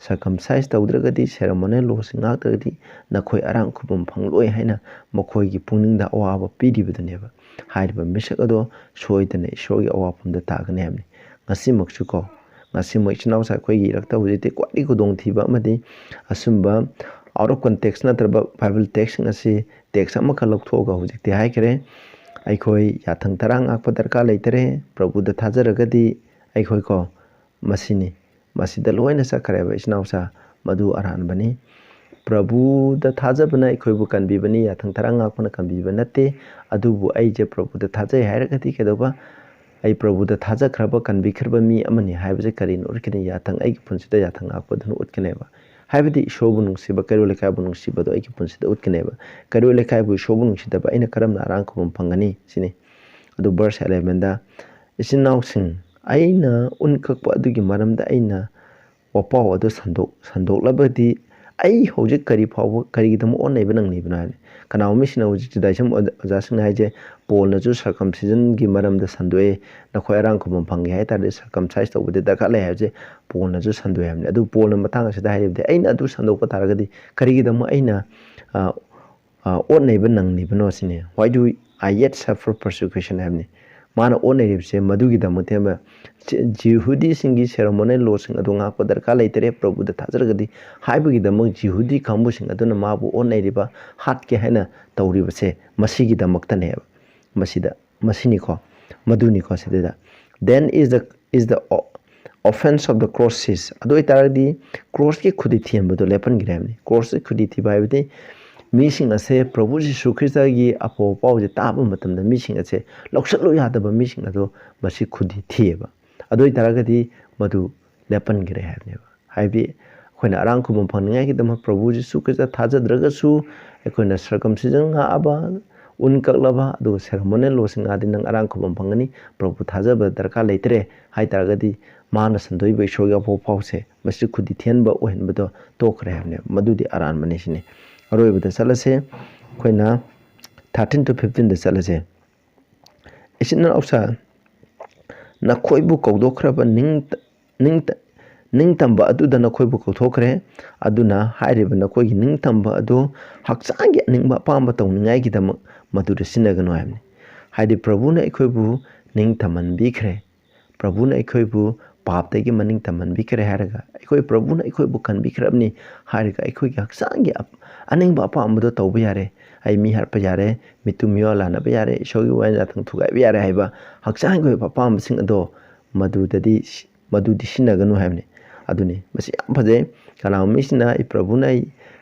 Circumcise ꯇꯧꯗ꯭ꯔꯒꯗꯤ, ceremonial ꯂꯣꯁꯤꯡ ꯉꯥꯛꯇ꯭ꯔꯒꯗꯤ ꯅꯈꯣꯏ ꯑꯔꯥꯡ ꯈꯨꯕꯝ ꯐꯪꯂꯣꯏ ꯍꯥꯏꯅ ꯃꯈꯣꯏꯒꯤ ꯄꯨꯛꯅꯤꯡꯗ ꯑꯋꯥꯕ ꯄꯤꯔꯤꯕꯗꯨꯅꯦꯕ꯫ ꯍꯥꯏꯔꯤꯕ ꯃꯤꯁꯛ ꯑꯗꯣ ꯁꯣꯏꯗꯅ ꯏꯁꯣꯔꯒꯤ ꯑꯋꯥꯐꯝꯗ ꯇꯥꯒꯅꯤ ꯍꯥꯏꯕꯅꯤ꯫ ꯉꯁꯤꯃꯛꯁꯨ ꯀꯣ, ꯉꯁꯤꯃꯛ ꯏꯆꯤꯟ ꯏꯅꯥꯎꯁꯦ ꯑꯩꯈꯣꯏꯒꯤ ꯏꯔꯛꯇ ꯍꯧꯖꯤꯛꯇꯤ ꯈ꯭ꯋꯥꯏꯗꯒꯤ ꯈꯨꯗꯣꯡꯊꯤꯕ ꯑꯃꯗꯤ ꯑꯁꯨꯝꯕ out of context ꯅꯠꯇ꯭ꯔꯕ Bible text ꯁꯤꯡ ꯑꯁꯤ text ꯑꯃꯈꯛ ꯂꯧꯊꯣꯛꯑꯒ ꯍꯧꯖꯤꯛꯇꯤ ꯍꯥꯏꯈ꯭ꯔꯦ꯫ ꯑꯩꯈꯣꯏ ꯌꯥꯊꯪ ꯇꯔꯥ ꯉꯥꯛꯄ ꯗꯔꯀꯥꯔ ꯂꯩꯇꯔꯦ꯫ ꯄ꯭ꯔꯚꯨꯗ ꯊꯥꯖꯔꯒꯗꯤ ꯑꯩꯈꯣꯏ ꯀꯣ, ꯃꯁꯤꯅꯤ꯫ ꯃꯁꯤꯗ ꯂꯣꯏꯅ ꯆꯠꯈ꯭ꯔꯦꯕ ꯏꯆꯤꯟ ꯏꯅꯥꯎꯁꯥ꯫ ꯃꯗꯨ ꯑꯔꯥꯟꯕꯅꯤ꯫ ꯄ꯭ꯔꯚꯨꯗ ꯊꯥꯖꯕꯅ ꯑꯩꯈꯣꯏꯕꯨ ꯀꯟꯕꯤꯕꯅꯤ, ꯌꯥꯊꯪ ꯇꯔꯥ ꯉꯥꯛꯄꯅ ꯀꯟꯕꯤꯕ ꯅꯠꯇꯦ꯫ ꯑꯗꯨꯕꯨ ꯑꯩꯁꯦ ꯄ꯭ꯔꯚꯨꯗ ꯊꯥꯖꯩ ꯍꯥꯏꯔꯒꯗꯤ ꯀꯩꯗꯧꯕ? ꯑꯩ ꯄ꯭ꯔꯚꯨꯗ ꯊꯥꯖꯈ꯭ꯔꯕ, ꯀꯟꯕꯤꯈ꯭ꯔꯕ ꯃꯤ ꯑꯃꯅꯤ ꯍꯥꯏꯕꯁꯦ ꯀꯔꯤꯅ ꯎꯠꯀꯅꯤ? ꯌꯥꯊꯪ, ꯑꯩꯒꯤ ꯄꯨꯟꯁꯤꯗ ꯌꯥꯊꯪ ꯉꯥꯛꯄꯗꯨꯅ ꯎꯠꯀꯅꯦꯕ꯫ ꯍꯥꯏꯕꯗꯤ ꯏꯁꯣꯔꯕꯨ ꯅꯨꯡꯁꯤꯕ, ꯀꯩꯔꯣꯜ ꯂꯩꯀꯥꯏꯕꯨ ꯅꯨꯡꯁꯤꯕꯗꯣ ꯑꯩꯒꯤ ꯄꯨꯟꯁꯤꯗ ꯎꯠꯀꯅꯦꯕ꯫ ꯀꯩꯔꯣꯜ ꯂꯩꯀꯥꯏꯕꯨ, ꯏꯁꯣꯔꯕꯨ ꯅꯨꯡꯁꯤꯗꯕ ꯑꯩꯅ ꯀꯔꯝꯅ ꯑꯔꯥꯡ ꯈꯨꯕꯝ ꯐꯪꯒꯅꯤ? ꯁꯤꯅꯤ꯫ ꯑꯗꯨ verse elevenꯗ, "ꯏꯆꯤꯟ ꯏꯅꯥꯎꯁꯤꯡ, ꯑꯩꯅ ꯎꯟ ꯀꯛꯄ ꯑꯗꯨꯒꯤ ꯃꯔꯝꯗ ꯑꯩꯅ ꯋꯥꯄꯥꯎ ꯑꯗꯨ ꯁꯟꯗꯣꯛ-, ꯁꯟꯗꯣꯛꯂꯕꯗꯤ ꯑꯩ ꯍꯧꯖꯤꯛ ꯀꯔꯤ ꯐꯥꯎꯕ, ꯀꯔꯤꯒꯤꯗꯃꯛ ꯑꯣꯠ ꯅꯩꯕ ꯅꯪꯂꯤꯕꯅꯣ?" ꯍꯥꯏꯅ꯫ ꯀꯅꯥꯒꯨꯝꯕ ꯃꯤꯁꯤꯡꯅ ꯍꯧꯖꯤꯛ Judaism ꯑꯣꯖꯥꯁꯤꯡꯅ ꯍꯥꯏꯁꯦ, ꯄꯣꯜꯅꯁꯨ circumcisionꯒꯤ ꯃꯔꯝꯗ ꯁꯟꯗꯣꯛꯑꯦ, "ꯅꯈꯣꯏ ꯑꯔꯥꯡ ꯈꯨꯕꯝ ꯐꯪꯒꯦ ꯍꯥꯏ ꯇꯥꯔꯗꯤ circumcise ꯇꯧꯕꯗꯤ ꯗꯔꯀꯥꯔ ꯂꯩ" ꯍꯥꯏꯕꯁꯦ ꯄꯣꯜꯅꯁꯨ ꯁꯟꯗꯣꯛꯑꯦ ꯍꯥꯏꯕꯅꯤ꯫ ꯑꯗꯨ ꯄꯣꯜꯅ ꯃꯇꯥꯡ ꯑꯁꯤꯗ ꯍꯥꯏꯔꯤꯕꯗꯤ, "ꯑꯩꯅ ꯑꯗꯨ ꯁꯟꯗꯣꯛꯄ ꯇꯥꯔꯒꯗꯤ ꯀꯔꯤꯒꯤꯗꯃꯛ ꯑꯩꯅ, ꯑ, ꯑ, ꯑꯣꯠ ꯅꯩꯕ ꯅꯪꯂꯤꯕꯅꯣ?" ꯁꯤꯅꯤ꯫ "Why do I yet suffer persecution?" ꯍꯥꯏꯕꯅꯤ꯫ ꯃꯥꯅ ꯑꯣꯠ ꯅꯩꯔꯤꯕꯁꯦ ꯃꯗꯨꯒꯤꯗꯃꯛꯇꯅꯦꯕ꯫ ꯖꯤ-, ꯖꯤꯍꯨꯗꯤꯁꯤꯡꯒꯤ ceremonial lawꯁꯤꯡ ꯑꯗꯨ ꯉꯥꯛꯄ ꯗꯔꯀꯥꯔ ꯂꯩꯇꯔꯦ, ꯄ꯭ꯔꯚꯨꯗ ꯊꯥꯖꯔꯒꯗꯤ ꯍꯥꯏꯕꯒꯤꯗꯃꯛ ꯖꯤꯍꯨꯗꯤ ꯀꯥꯡꯕꯨꯁꯤꯡ ꯑꯗꯨꯅ ꯃꯥꯕꯨ ꯑꯣꯠ ꯅꯩꯔꯤꯕ, ꯍꯥꯠꯀꯦ ꯍꯥꯏꯅ ꯇꯧꯔꯤꯕꯁꯦ ꯃꯁꯤꯒꯤꯗꯃꯛꯇꯅꯦꯕ꯫ ꯃꯁꯤꯗ, ꯃꯁꯤꯅꯤꯀꯣ, ꯃꯗꯨꯅꯤꯀꯣ ꯁꯤꯗꯩꯗ꯫ "Then is the, is the o-, offense of the cross cease." ꯑꯗꯨ ꯑꯣꯏꯇꯥꯔꯒꯗꯤ crossꯀꯤ ꯈꯨꯗꯤ ꯊꯤꯍꯟꯕꯗꯣ ꯂꯦꯞꯍꯟꯈ꯭ꯔꯦ ꯍꯥꯏꯕꯅꯤ꯫ Crossꯀꯤ ꯈꯨꯗꯤ ꯊꯤꯕ ꯍꯥꯏꯕꯗꯤ ꯃꯤꯁꯤꯡ ꯑꯁꯦ ꯄ꯭ꯔꯚꯨ ꯖꯤꯁꯨ ꯈ꯭ꯔꯤꯁꯇꯒꯤ ꯑꯐꯕ ꯄꯥꯎꯁꯦ ꯇꯥꯕ ꯃꯇꯝꯗ ꯃꯤꯁꯤꯡ ꯑꯁꯦ ꯂꯧꯁꯜꯂꯨ ꯌꯥꯗꯕ ꯃꯤꯁꯤꯡ ꯑꯗꯣ ꯃꯁꯤ ꯈꯨꯗꯤ ꯊꯤꯌꯦꯕ꯫ ꯑꯗꯨ ꯑꯣꯏꯇꯥꯔꯒꯗꯤ ꯃꯗꯨ ꯂꯦꯞꯍꯟꯈ꯭ꯔꯦ ꯍꯥꯏꯕꯅꯦꯕ꯫ ꯍꯥꯏꯕꯗꯤ ꯑꯩꯈꯣꯏꯅ ꯑꯔꯥꯡ ꯈꯨꯕꯝ ꯐꯪꯅꯤꯡꯉꯥꯏꯒꯤꯗꯃꯛ ꯄ꯭ꯔꯚꯨ ꯖꯤꯁꯨ ꯈ꯭ꯔꯤꯁꯇ ꯊꯥꯖꯗ꯭ꯔꯒꯁꯨ, ꯑꯩꯈꯣꯏꯅ circumcision ꯉꯥꯛꯑꯕ, ꯎꯟ ꯀꯛꯂꯕ, ꯑꯗꯨꯒ ceremonial lawꯁꯤꯡ ꯉꯥꯛꯑꯗꯤ ꯅꯪ ꯑꯔꯥꯡ ꯈꯨꯕꯝ ꯐꯪꯒꯅꯤ꯫ ꯄ꯭ꯔꯚꯨ ꯊꯥꯖꯕ ꯗꯔꯀꯥꯔ ꯂꯩꯇ꯭ꯔꯦ ꯍꯥꯏ ꯇꯥꯔꯒꯗꯤ ꯃꯥꯅ ꯁꯟꯗꯣꯛꯏꯕ ꯏꯁꯣꯔꯒꯤ ꯑꯐꯕ ꯄꯥꯎꯁꯦ ꯃꯁꯤ ꯈꯨꯗꯤ ꯊꯤꯍꯟꯕ ꯑꯣꯏꯍꯟꯕꯗꯣ ꯇꯣꯛꯈ꯭ꯔꯦ ꯍꯥꯏꯕꯅꯦꯕ꯫ ꯃꯗꯨꯗꯤ ꯑꯔꯥꯟꯕꯅꯤ ꯁꯤꯅꯤ꯫ ꯑꯔꯣꯏꯕꯗ ꯆꯠꯂꯁꯦ꯫ ꯑꯩꯈꯣꯏꯅ thirteen to fifteenꯗ ꯆꯠꯂꯁꯦ꯫ "ꯏꯆꯤꯟ ꯏꯅꯥꯎꯁꯥ, ꯅꯈꯣꯏꯕꯨ ꯀꯧꯗꯣꯛꯈ꯭ꯔꯕ ꯅꯤꯡ-, ꯅꯤꯡ-, ꯅꯤꯡꯇꯝꯕ ꯑꯗꯨꯗ ꯅꯈꯣꯏꯕꯨ ꯀꯧꯊꯣꯛꯈ꯭ꯔꯦ꯫ ꯑꯗꯨꯅ ꯍꯥꯏꯔꯤꯕ ꯅꯈꯣꯏꯒꯤ ꯅꯤꯡꯇꯝꯕ ꯑꯗꯨ ꯍꯛꯆꯥꯡꯒꯤ ꯑꯅꯤꯡꯕ ꯑꯄꯥꯝꯕ ꯇꯧꯅꯤꯡꯉꯥꯏꯒꯤꯗꯃꯛ ꯃꯗꯨꯗ ꯁꯤꯖꯤꯟꯅꯒꯅꯨ" ꯍꯥꯏꯕꯅꯤ꯫ ꯍꯥꯏꯗꯤ ꯄ꯭ꯔꯚꯨꯅ ꯑꯩꯈꯣꯏꯕꯨ ꯅꯤꯡꯊꯝꯍꯟꯕꯤꯈ꯭ꯔꯦ꯫ ꯄ꯭ꯔꯚꯨꯅ ꯑꯩꯈꯣꯏꯕꯨ ꯄꯥꯞꯇꯒꯤ ꯃꯅꯤꯡ ꯇꯝꯍꯟꯕꯤꯈ꯭ꯔꯦ ꯍꯥꯏꯔꯒ, ꯑꯩꯈꯣꯏ ꯄ꯭ꯔꯚꯨꯅ ꯑꯩꯈꯣꯏꯕꯨ ꯀꯟꯕꯤꯈ꯭ꯔꯕꯅꯤ ꯍꯥꯏꯔꯒ, ꯑꯩꯈꯣꯏꯒꯤ ꯍꯛꯆꯥꯡꯒꯤ ꯑꯞ-, ꯑꯅꯤꯡꯕ ꯑꯄꯥꯝꯕꯗꯣ ꯇꯧꯕ ꯌꯥꯔꯦ꯫ ꯑꯩ ꯃꯤ ꯍꯥꯠꯄ ꯌꯥꯔꯦ, ꯃꯤꯠꯇꯨ ꯃꯤꯋꯥ ꯂꯥꯟꯅꯕ ꯌꯥꯔꯦ, ꯏꯁꯣꯔꯒꯤ ꯋꯥ ꯌꯥꯊꯪ ꯊꯨꯒꯥꯏꯕ ꯌꯥꯔꯦ ꯍꯥꯏꯕ ꯍꯛꯆꯥꯡꯒꯤ ꯑꯣꯏꯕ ꯑꯄꯥꯝꯕꯁꯤꯡ ꯑꯗꯣ ꯃꯗꯨꯗꯗꯤ ꯁꯤ-, ꯃꯗꯨꯗꯤ ꯁꯤꯖꯤꯟꯅꯒꯅꯨ ꯍꯥꯏꯕꯅꯤ꯫ ꯑꯗꯨꯅꯤ, ꯃꯁꯤ ꯌꯥꯝ ꯐꯖꯩ꯫ ꯀꯅꯥꯒꯨꯝꯕ ꯃꯤꯁꯤꯅ, "ꯑꯩ ꯄ꯭ꯔꯚꯨꯅ ꯑꯩ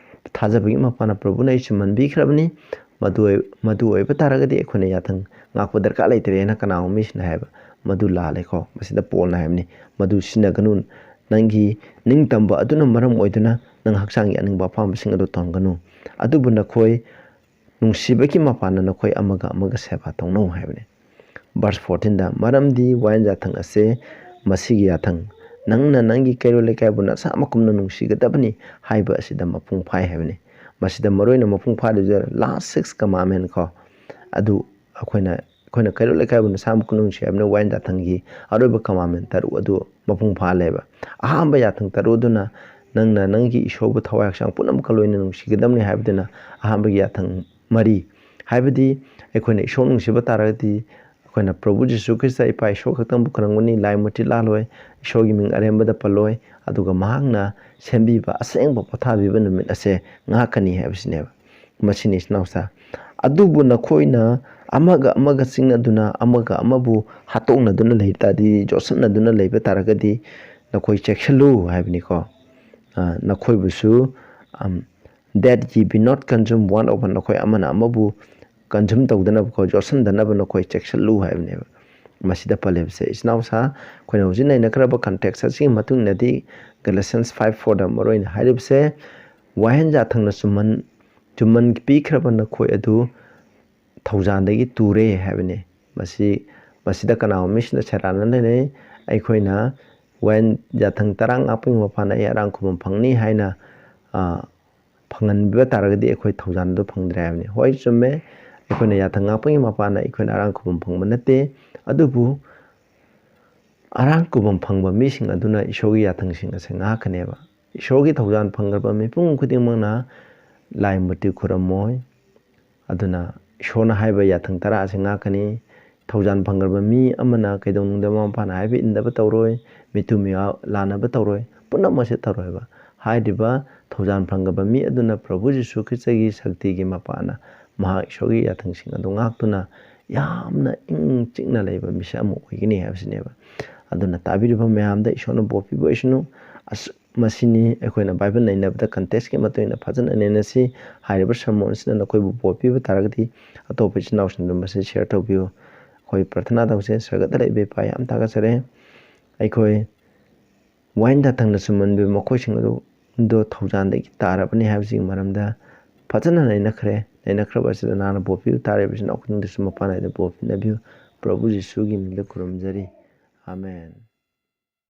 ꯊꯥꯖꯕꯒꯤ ꯃꯄꯥꯟꯅ ꯄ꯭ꯔꯚꯨꯅ ꯑꯩ ꯆꯨꯝꯍꯟꯕꯤꯈ꯭ꯔꯕꯅꯤ, ꯃꯗꯨ ꯑꯣꯏ-, ꯃꯗꯨ ꯑꯣꯏꯕ ꯇꯥꯔꯒꯗꯤ ꯑꯩꯈꯣꯏꯅ ꯌꯥꯊꯪ ꯉꯥꯛꯄ ꯗꯔꯀꯥꯔ ꯂꯩꯇ꯭ꯔꯦꯅ" ꯀꯅꯥꯒꯨꯝꯕ ꯃꯤꯁꯤꯅ ꯍꯥꯏꯕ꯫ ꯃꯗꯨ ꯂꯥꯜꯂꯦꯀꯣ꯫ ꯃꯁꯤꯗ ꯄꯣꯜꯅ ꯍꯥꯏꯕꯅꯤ, "ꯃꯗꯨ ꯁꯤꯖꯤꯟꯅꯒꯅꯨ, ꯅꯪꯒꯤ ꯅꯤꯡꯇꯝꯕ ꯑꯗꯨꯅ ꯃꯔꯝ ꯑꯣꯏꯗꯨꯅ ꯅꯪ ꯍꯛꯆꯥꯡꯒꯤ ꯑꯅꯤꯡꯕ ꯑꯄꯥꯝꯕꯁꯤꯡ ꯑꯗꯨ ꯇꯧꯍꯟꯒꯅꯨ, ꯑꯗꯨꯕꯨ ꯅꯈꯣꯏ ꯅꯨꯡꯁꯤꯕꯒꯤ ꯃꯄꯥꯟꯅ ꯅꯈꯣꯏ ꯑꯃꯒ ꯑꯃꯒ ꯁꯦꯕꯥ ꯇꯧꯅꯧ" ꯍꯥꯏꯕꯅꯤ꯫ ꯚꯔꯁ ꯐꯣꯔꯇꯤꯟꯗ, "ꯃꯔꯝꯗꯤ ꯋꯥꯌꯦꯟ ꯌꯥꯊꯪ ꯑꯁꯦ ꯃꯁꯤꯒꯤ ꯌꯥꯊꯪ, ꯅꯪꯅ ꯅꯪꯒꯤ ꯀꯩꯔꯣꯜ ꯂꯩꯀꯥꯏꯕꯨ ꯅꯁꯥꯃꯛꯀꯨꯝꯅ ꯅꯨꯡꯁꯤꯒꯗꯕꯅꯤ" ꯍꯥꯏꯕ ꯑꯁꯤꯗ ꯃꯄꯨꯡ ꯐꯥꯏ ꯍꯥꯏꯕꯅꯤ꯫ ꯃꯁꯤꯗ ꯃꯔꯨꯑꯣꯏꯅ ꯃꯄꯨꯡ ꯐꯥꯔꯤꯕꯁꯦ ꯂꯥꯁ ꯁꯤꯛꯁ ꯀꯃꯥꯟꯃꯦꯟ ꯀꯣ, ꯑꯗꯨ ꯑꯩꯈꯣꯏꯅ, ꯑꯩꯈꯣꯏꯅ ꯀꯩꯔꯣꯜ ꯂꯩꯀꯥꯏꯕꯨ ꯅꯁꯥꯃꯛꯀꯨꯝꯅ ꯅꯨꯡꯁꯤ ꯍꯥꯏꯕꯅ ꯋꯥꯌꯦꯟ ꯌꯥꯊꯪꯒꯤ ꯑꯔꯣꯏꯕ ꯀꯃꯥꯟꯃꯦꯟ ꯇꯔꯨꯛ ꯑꯗꯨ ꯃꯄꯨꯡ ꯐꯥꯍꯜꯂꯦꯕ꯫ ꯑꯍꯥꯟꯕ ꯌꯥꯊꯪ ꯇꯔꯨꯛ ꯑꯗꯨꯅ ꯅꯪꯅ ꯅꯪꯒꯤ ꯏꯁꯣꯔꯕꯨ ꯊꯋꯥꯏ ꯍꯛꯆꯥꯡ ꯄꯨꯝꯅꯃꯛꯀ ꯂꯣꯏꯅ ꯅꯨꯡꯁꯤꯒꯗꯕꯅꯤ ꯍꯥꯏꯕꯗꯨꯅ ꯑꯍꯥꯟꯕꯒꯤ ꯌꯥꯊꯪ ꯃꯔꯤ꯫ ꯍꯥꯏꯕꯗꯤ ꯑꯩꯈꯣꯏꯅ ꯏꯁꯣꯔ ꯅꯨꯡꯁꯤꯕ ꯇꯥꯔꯒꯗꯤ ꯑꯩꯈꯣꯏꯅ ꯄ꯭ꯔꯚꯨ ꯖꯤꯁꯨ ꯈ꯭ꯔꯤꯁꯇ ꯏꯄꯥ ꯏꯁꯣꯔ ꯈꯛꯇꯪꯕꯨ ꯈꯨꯔꯨꯝꯒꯅꯤ, ꯂꯥꯏ ꯃꯨꯔꯇꯤ ꯂꯥꯠꯂꯣꯏ, ꯏꯁꯣꯔꯒꯤ ꯃꯤꯡ ꯑꯔꯦꯝꯕꯗ ꯄꯜꯂꯣꯏ, ꯑꯗꯨꯒ ꯃꯍꯥꯛꯅ ꯁꯦꯝꯕꯤꯕ ꯑꯁꯦꯡꯕ ꯄꯣꯊꯥꯕꯤꯕ ꯅꯨꯃꯤꯠ ꯑꯁꯦ ꯉꯥꯛꯀꯅꯤ ꯍꯥꯏꯕꯁꯤꯅꯦꯕ꯫ ꯃꯁꯤꯅꯤ ꯏꯆꯤꯟ ꯏꯅꯥꯎꯁꯥ꯫ "ꯑꯗꯨꯕꯨ ꯅꯈꯣꯏꯅ ꯑꯃꯒ ꯑꯃꯒ ꯆꯤꯡꯅꯗꯨꯅ, ꯑꯃꯒ ꯑꯃꯕꯨ ꯍꯥꯠꯇꯣꯛꯅꯗꯨꯅ ꯂꯩ ꯇꯥꯔꯗꯤ, ꯌꯣꯠꯁꯟꯅꯗꯨꯅ ꯂꯩꯕ ꯇꯥꯔꯒꯗꯤ, ꯅꯈꯣꯏ ꯆꯦꯛꯁꯤꯜꯂꯨ" ꯍꯥꯏꯕꯅꯤꯀꯣ꯫ ꯑ, ꯅꯈꯣꯏꯕꯨꯁꯨ, ꯑꯝ, "That ye be not consumed one over", ꯅꯈꯣꯏ ꯑꯃꯅ ꯑꯃꯕꯨ ꯀꯟꯖꯨꯝ ꯇꯧꯗꯅꯕꯀꯣ, ꯌꯣꯠꯁꯟꯗꯅꯕ ꯅꯈꯣꯏ ꯆꯦꯛꯁꯤꯜꯂꯨ ꯍꯥꯏꯕꯅꯦꯕ꯫ ꯃꯁꯤꯗ ꯄꯜꯂꯤꯕꯁꯦ ꯏꯆꯤꯟ ꯏꯅꯥꯎꯁꯥ, ꯑꯩꯈꯣꯏꯅ ꯍꯧꯖꯤꯛ ꯅꯩꯅꯈ꯭ꯔꯕ ꯀꯟꯇꯦꯛꯁ ꯑꯁꯤꯒꯤ ꯃꯇꯨꯡ ꯏꯟꯅꯗꯤ, Galatians five fourꯗ ꯃꯔꯨꯑꯣꯏꯅ ꯍꯥꯏꯔꯤꯕꯁꯦ, "ꯋꯥꯍꯦꯟ ꯌꯥꯊꯪꯅ ꯆꯨꯝꯃꯟ, ꯆꯨꯝꯃꯟ ꯄꯤꯈ꯭ꯔꯕ ꯅꯈꯣꯏ ꯑꯗꯨ ꯊꯧꯖꯥꯟꯗꯒꯤ ꯇꯨꯔꯦ" ꯍꯥꯏꯕꯅꯤ꯫ ꯃꯁꯤ, ꯃꯁꯤꯗ ꯀꯅꯥꯒꯨꯝꯕ ꯃꯤꯁꯤꯡꯅ ꯁꯦꯔꯥꯟꯅ ꯂꯩꯅꯩ, ꯑꯩꯈꯣꯏꯅ ꯋꯥꯍꯦꯟ ꯌꯥꯊꯪ ꯇꯔꯥ ꯉꯥꯛꯄꯒꯤ ꯃꯄꯥꯟꯅ ꯑꯩ ꯑꯔꯥꯡ ꯈꯨꯕꯝ ꯐꯪꯅꯤ ꯍꯥꯏꯅ, ꯑ, ꯐꯪꯍꯟꯕꯤꯕ ꯇꯥꯔꯒꯗꯤ ꯑꯩꯈꯣꯏ ꯊꯧꯖꯥꯟ ꯑꯗꯨ ꯐꯪꯗ꯭ꯔꯦ ꯍꯥꯏꯕꯅꯤ꯫ ꯍꯣꯏ, ꯆꯨꯝꯃꯦ, ꯑꯩꯈꯣꯏꯅ ꯌꯥꯊꯪ ꯉꯥꯛꯄꯒꯤ ꯃꯄꯥꯟꯅ ꯑꯩꯈꯣꯏꯅ ꯑꯔꯥꯡ ꯈꯨꯕꯝ ꯐꯪꯕ ꯅꯠꯇꯦ, ꯑꯗꯨꯕꯨ ꯑꯔꯥꯡ ꯈꯨꯕꯝ ꯐꯪꯕ ꯃꯤꯁꯤꯡ ꯑꯗꯨꯅ ꯏꯁꯣꯔꯒꯤ ꯌꯥꯊꯪꯁꯤꯡ ꯑꯁꯤ ꯉꯥꯛꯀꯅꯦꯕ꯫ ꯏꯁꯣꯔꯒꯤ ꯊꯧꯖꯥꯟ ꯐꯪꯈ꯭ꯔꯕ ꯃꯤꯄꯨꯝ ꯈꯨꯗꯤꯡꯃꯛꯅ ꯂꯥꯏ ꯃꯨꯔꯇꯤ ꯈꯨꯔꯝꯃꯣꯏ꯫ ꯑꯗꯨꯅ ꯏꯁꯣꯔꯅ ꯍꯥꯏꯕ ꯌꯥꯊꯪ ꯇꯔꯥ ꯑꯁꯤ ꯉꯥꯛꯀꯅꯤ꯫ ꯊꯧꯖꯥꯟ ꯐꯪꯈ꯭ꯔꯕ ꯃꯤ ꯑꯃꯅ ꯀꯩꯗꯧꯅꯨꯡꯗ ꯃꯃꯥ ꯃꯄꯥꯅ ꯍꯥꯏꯕ ꯏꯟꯗꯕ ꯇꯧꯔꯣꯏ, ꯃꯤꯇꯨ ꯃꯤꯋꯥ ꯂꯥꯟꯅꯕ ꯇꯧꯔꯣꯏ, ꯄꯨꯝꯅꯃꯛꯁꯦ ꯇꯧꯔꯣꯏꯕ꯫ ꯍꯥꯏꯔꯤꯕ ꯊꯧꯖꯥꯟ ꯐꯪꯈ꯭ꯔꯕ ꯃꯤ ꯑꯗꯨꯅ ꯄ꯭ꯔꯚꯨ ꯖꯤꯁꯨ ꯈ꯭ꯔꯤꯁꯇꯒꯤ ꯁꯛꯇꯤꯒꯤ ꯃꯄꯥꯟꯅ ꯃꯍꯥꯛ ꯏꯁꯣꯔꯒꯤ ꯌꯥꯊꯪꯁꯤꯡ ꯑꯗꯨ ꯉꯥꯛꯇꯨꯅ ꯌꯥꯝꯅ ꯏꯪ ꯆꯤꯛꯅ ꯂꯩꯕ ꯃꯤꯁꯛ ꯑꯃ ꯑꯣꯏꯒꯅꯤ ꯍꯥꯏꯕꯁꯤꯅꯦꯕ꯫ ꯑꯗꯨꯅ ꯇꯥꯕꯤꯔꯤꯕ ꯃꯌꯥꯝꯗ ꯏꯁꯣꯔꯅ ꯕꯣꯔ ꯄꯤꯕ ꯑꯣꯏꯁꯅꯨ꯫ ꯑꯁ-, ꯃꯁꯤꯅꯤ ꯑꯩꯈꯣꯏꯅ ꯕꯥꯏꯕꯜ ꯅꯩꯅꯕꯗ ꯀꯟꯇꯦꯛꯁꯀꯤ ꯃꯇꯨꯡ ꯏꯟꯅ ꯐꯖꯅ ꯅꯩꯅꯁꯤ꯫ ꯍꯥꯏꯔꯤꯕ ꯁꯔꯃꯣꯟ ꯑꯁꯤꯅ ꯅꯈꯣꯏꯕꯨ ꯕꯣꯔ ꯄꯤꯕ ꯇꯥꯔꯒꯗꯤ ꯑꯇꯣꯞꯄ ꯏꯆꯤꯟ ꯏꯅꯥꯎꯁꯤꯡꯗ ꯃꯁꯤ ꯁꯤꯌꯔ ꯇꯧꯕꯤꯌꯨ꯫ ꯑꯩꯈꯣꯏ ꯄ꯭ꯔꯊꯅꯥ ꯇꯧꯁꯦ꯫ ꯁ꯭ꯋꯔꯒꯗ ꯂꯩꯕ ꯏꯄꯥ, ꯌꯥꯝ ꯊꯥꯒꯠꯆꯔꯦ꯫ ꯑꯩꯈꯣꯏ ꯋꯥꯌꯦꯜ ꯊꯥꯊꯪꯗ ꯆꯨꯝꯃꯟꯕ ꯃꯈꯣꯏꯁꯤꯡ ꯑꯗꯨ, ꯑꯗꯣ ꯊꯧꯖꯥꯟꯗꯒꯤ ꯇꯥꯔꯕꯅꯤ ꯍꯥꯏꯕꯁꯤꯒꯤ ꯃꯔꯝꯗ ꯐꯖꯅ ꯅꯩꯅꯈ꯭ꯔꯦ꯫ ꯅꯩꯅꯈ꯭ꯔꯕ ꯑꯁꯤꯗ ꯅꯍꯥꯛꯅ ꯕꯣꯔ ꯄꯤꯕ ꯇꯥꯔꯤꯕꯁꯤꯅ ꯑꯩꯈꯣꯏ ꯈꯨꯗꯤꯡꯗꯁꯨ ꯃꯄꯥꯟ ꯅꯥꯏꯗ ꯕꯣꯔ ꯄꯤꯅꯕꯤꯌꯨ꯫ ꯄ꯭ꯔꯚꯨ ꯖꯤꯁꯨꯒꯤ ꯃꯤꯡꯗ ꯈꯨꯔꯨꯝꯖꯔꯤ꯫ ꯑꯥꯃꯦꯟ꯫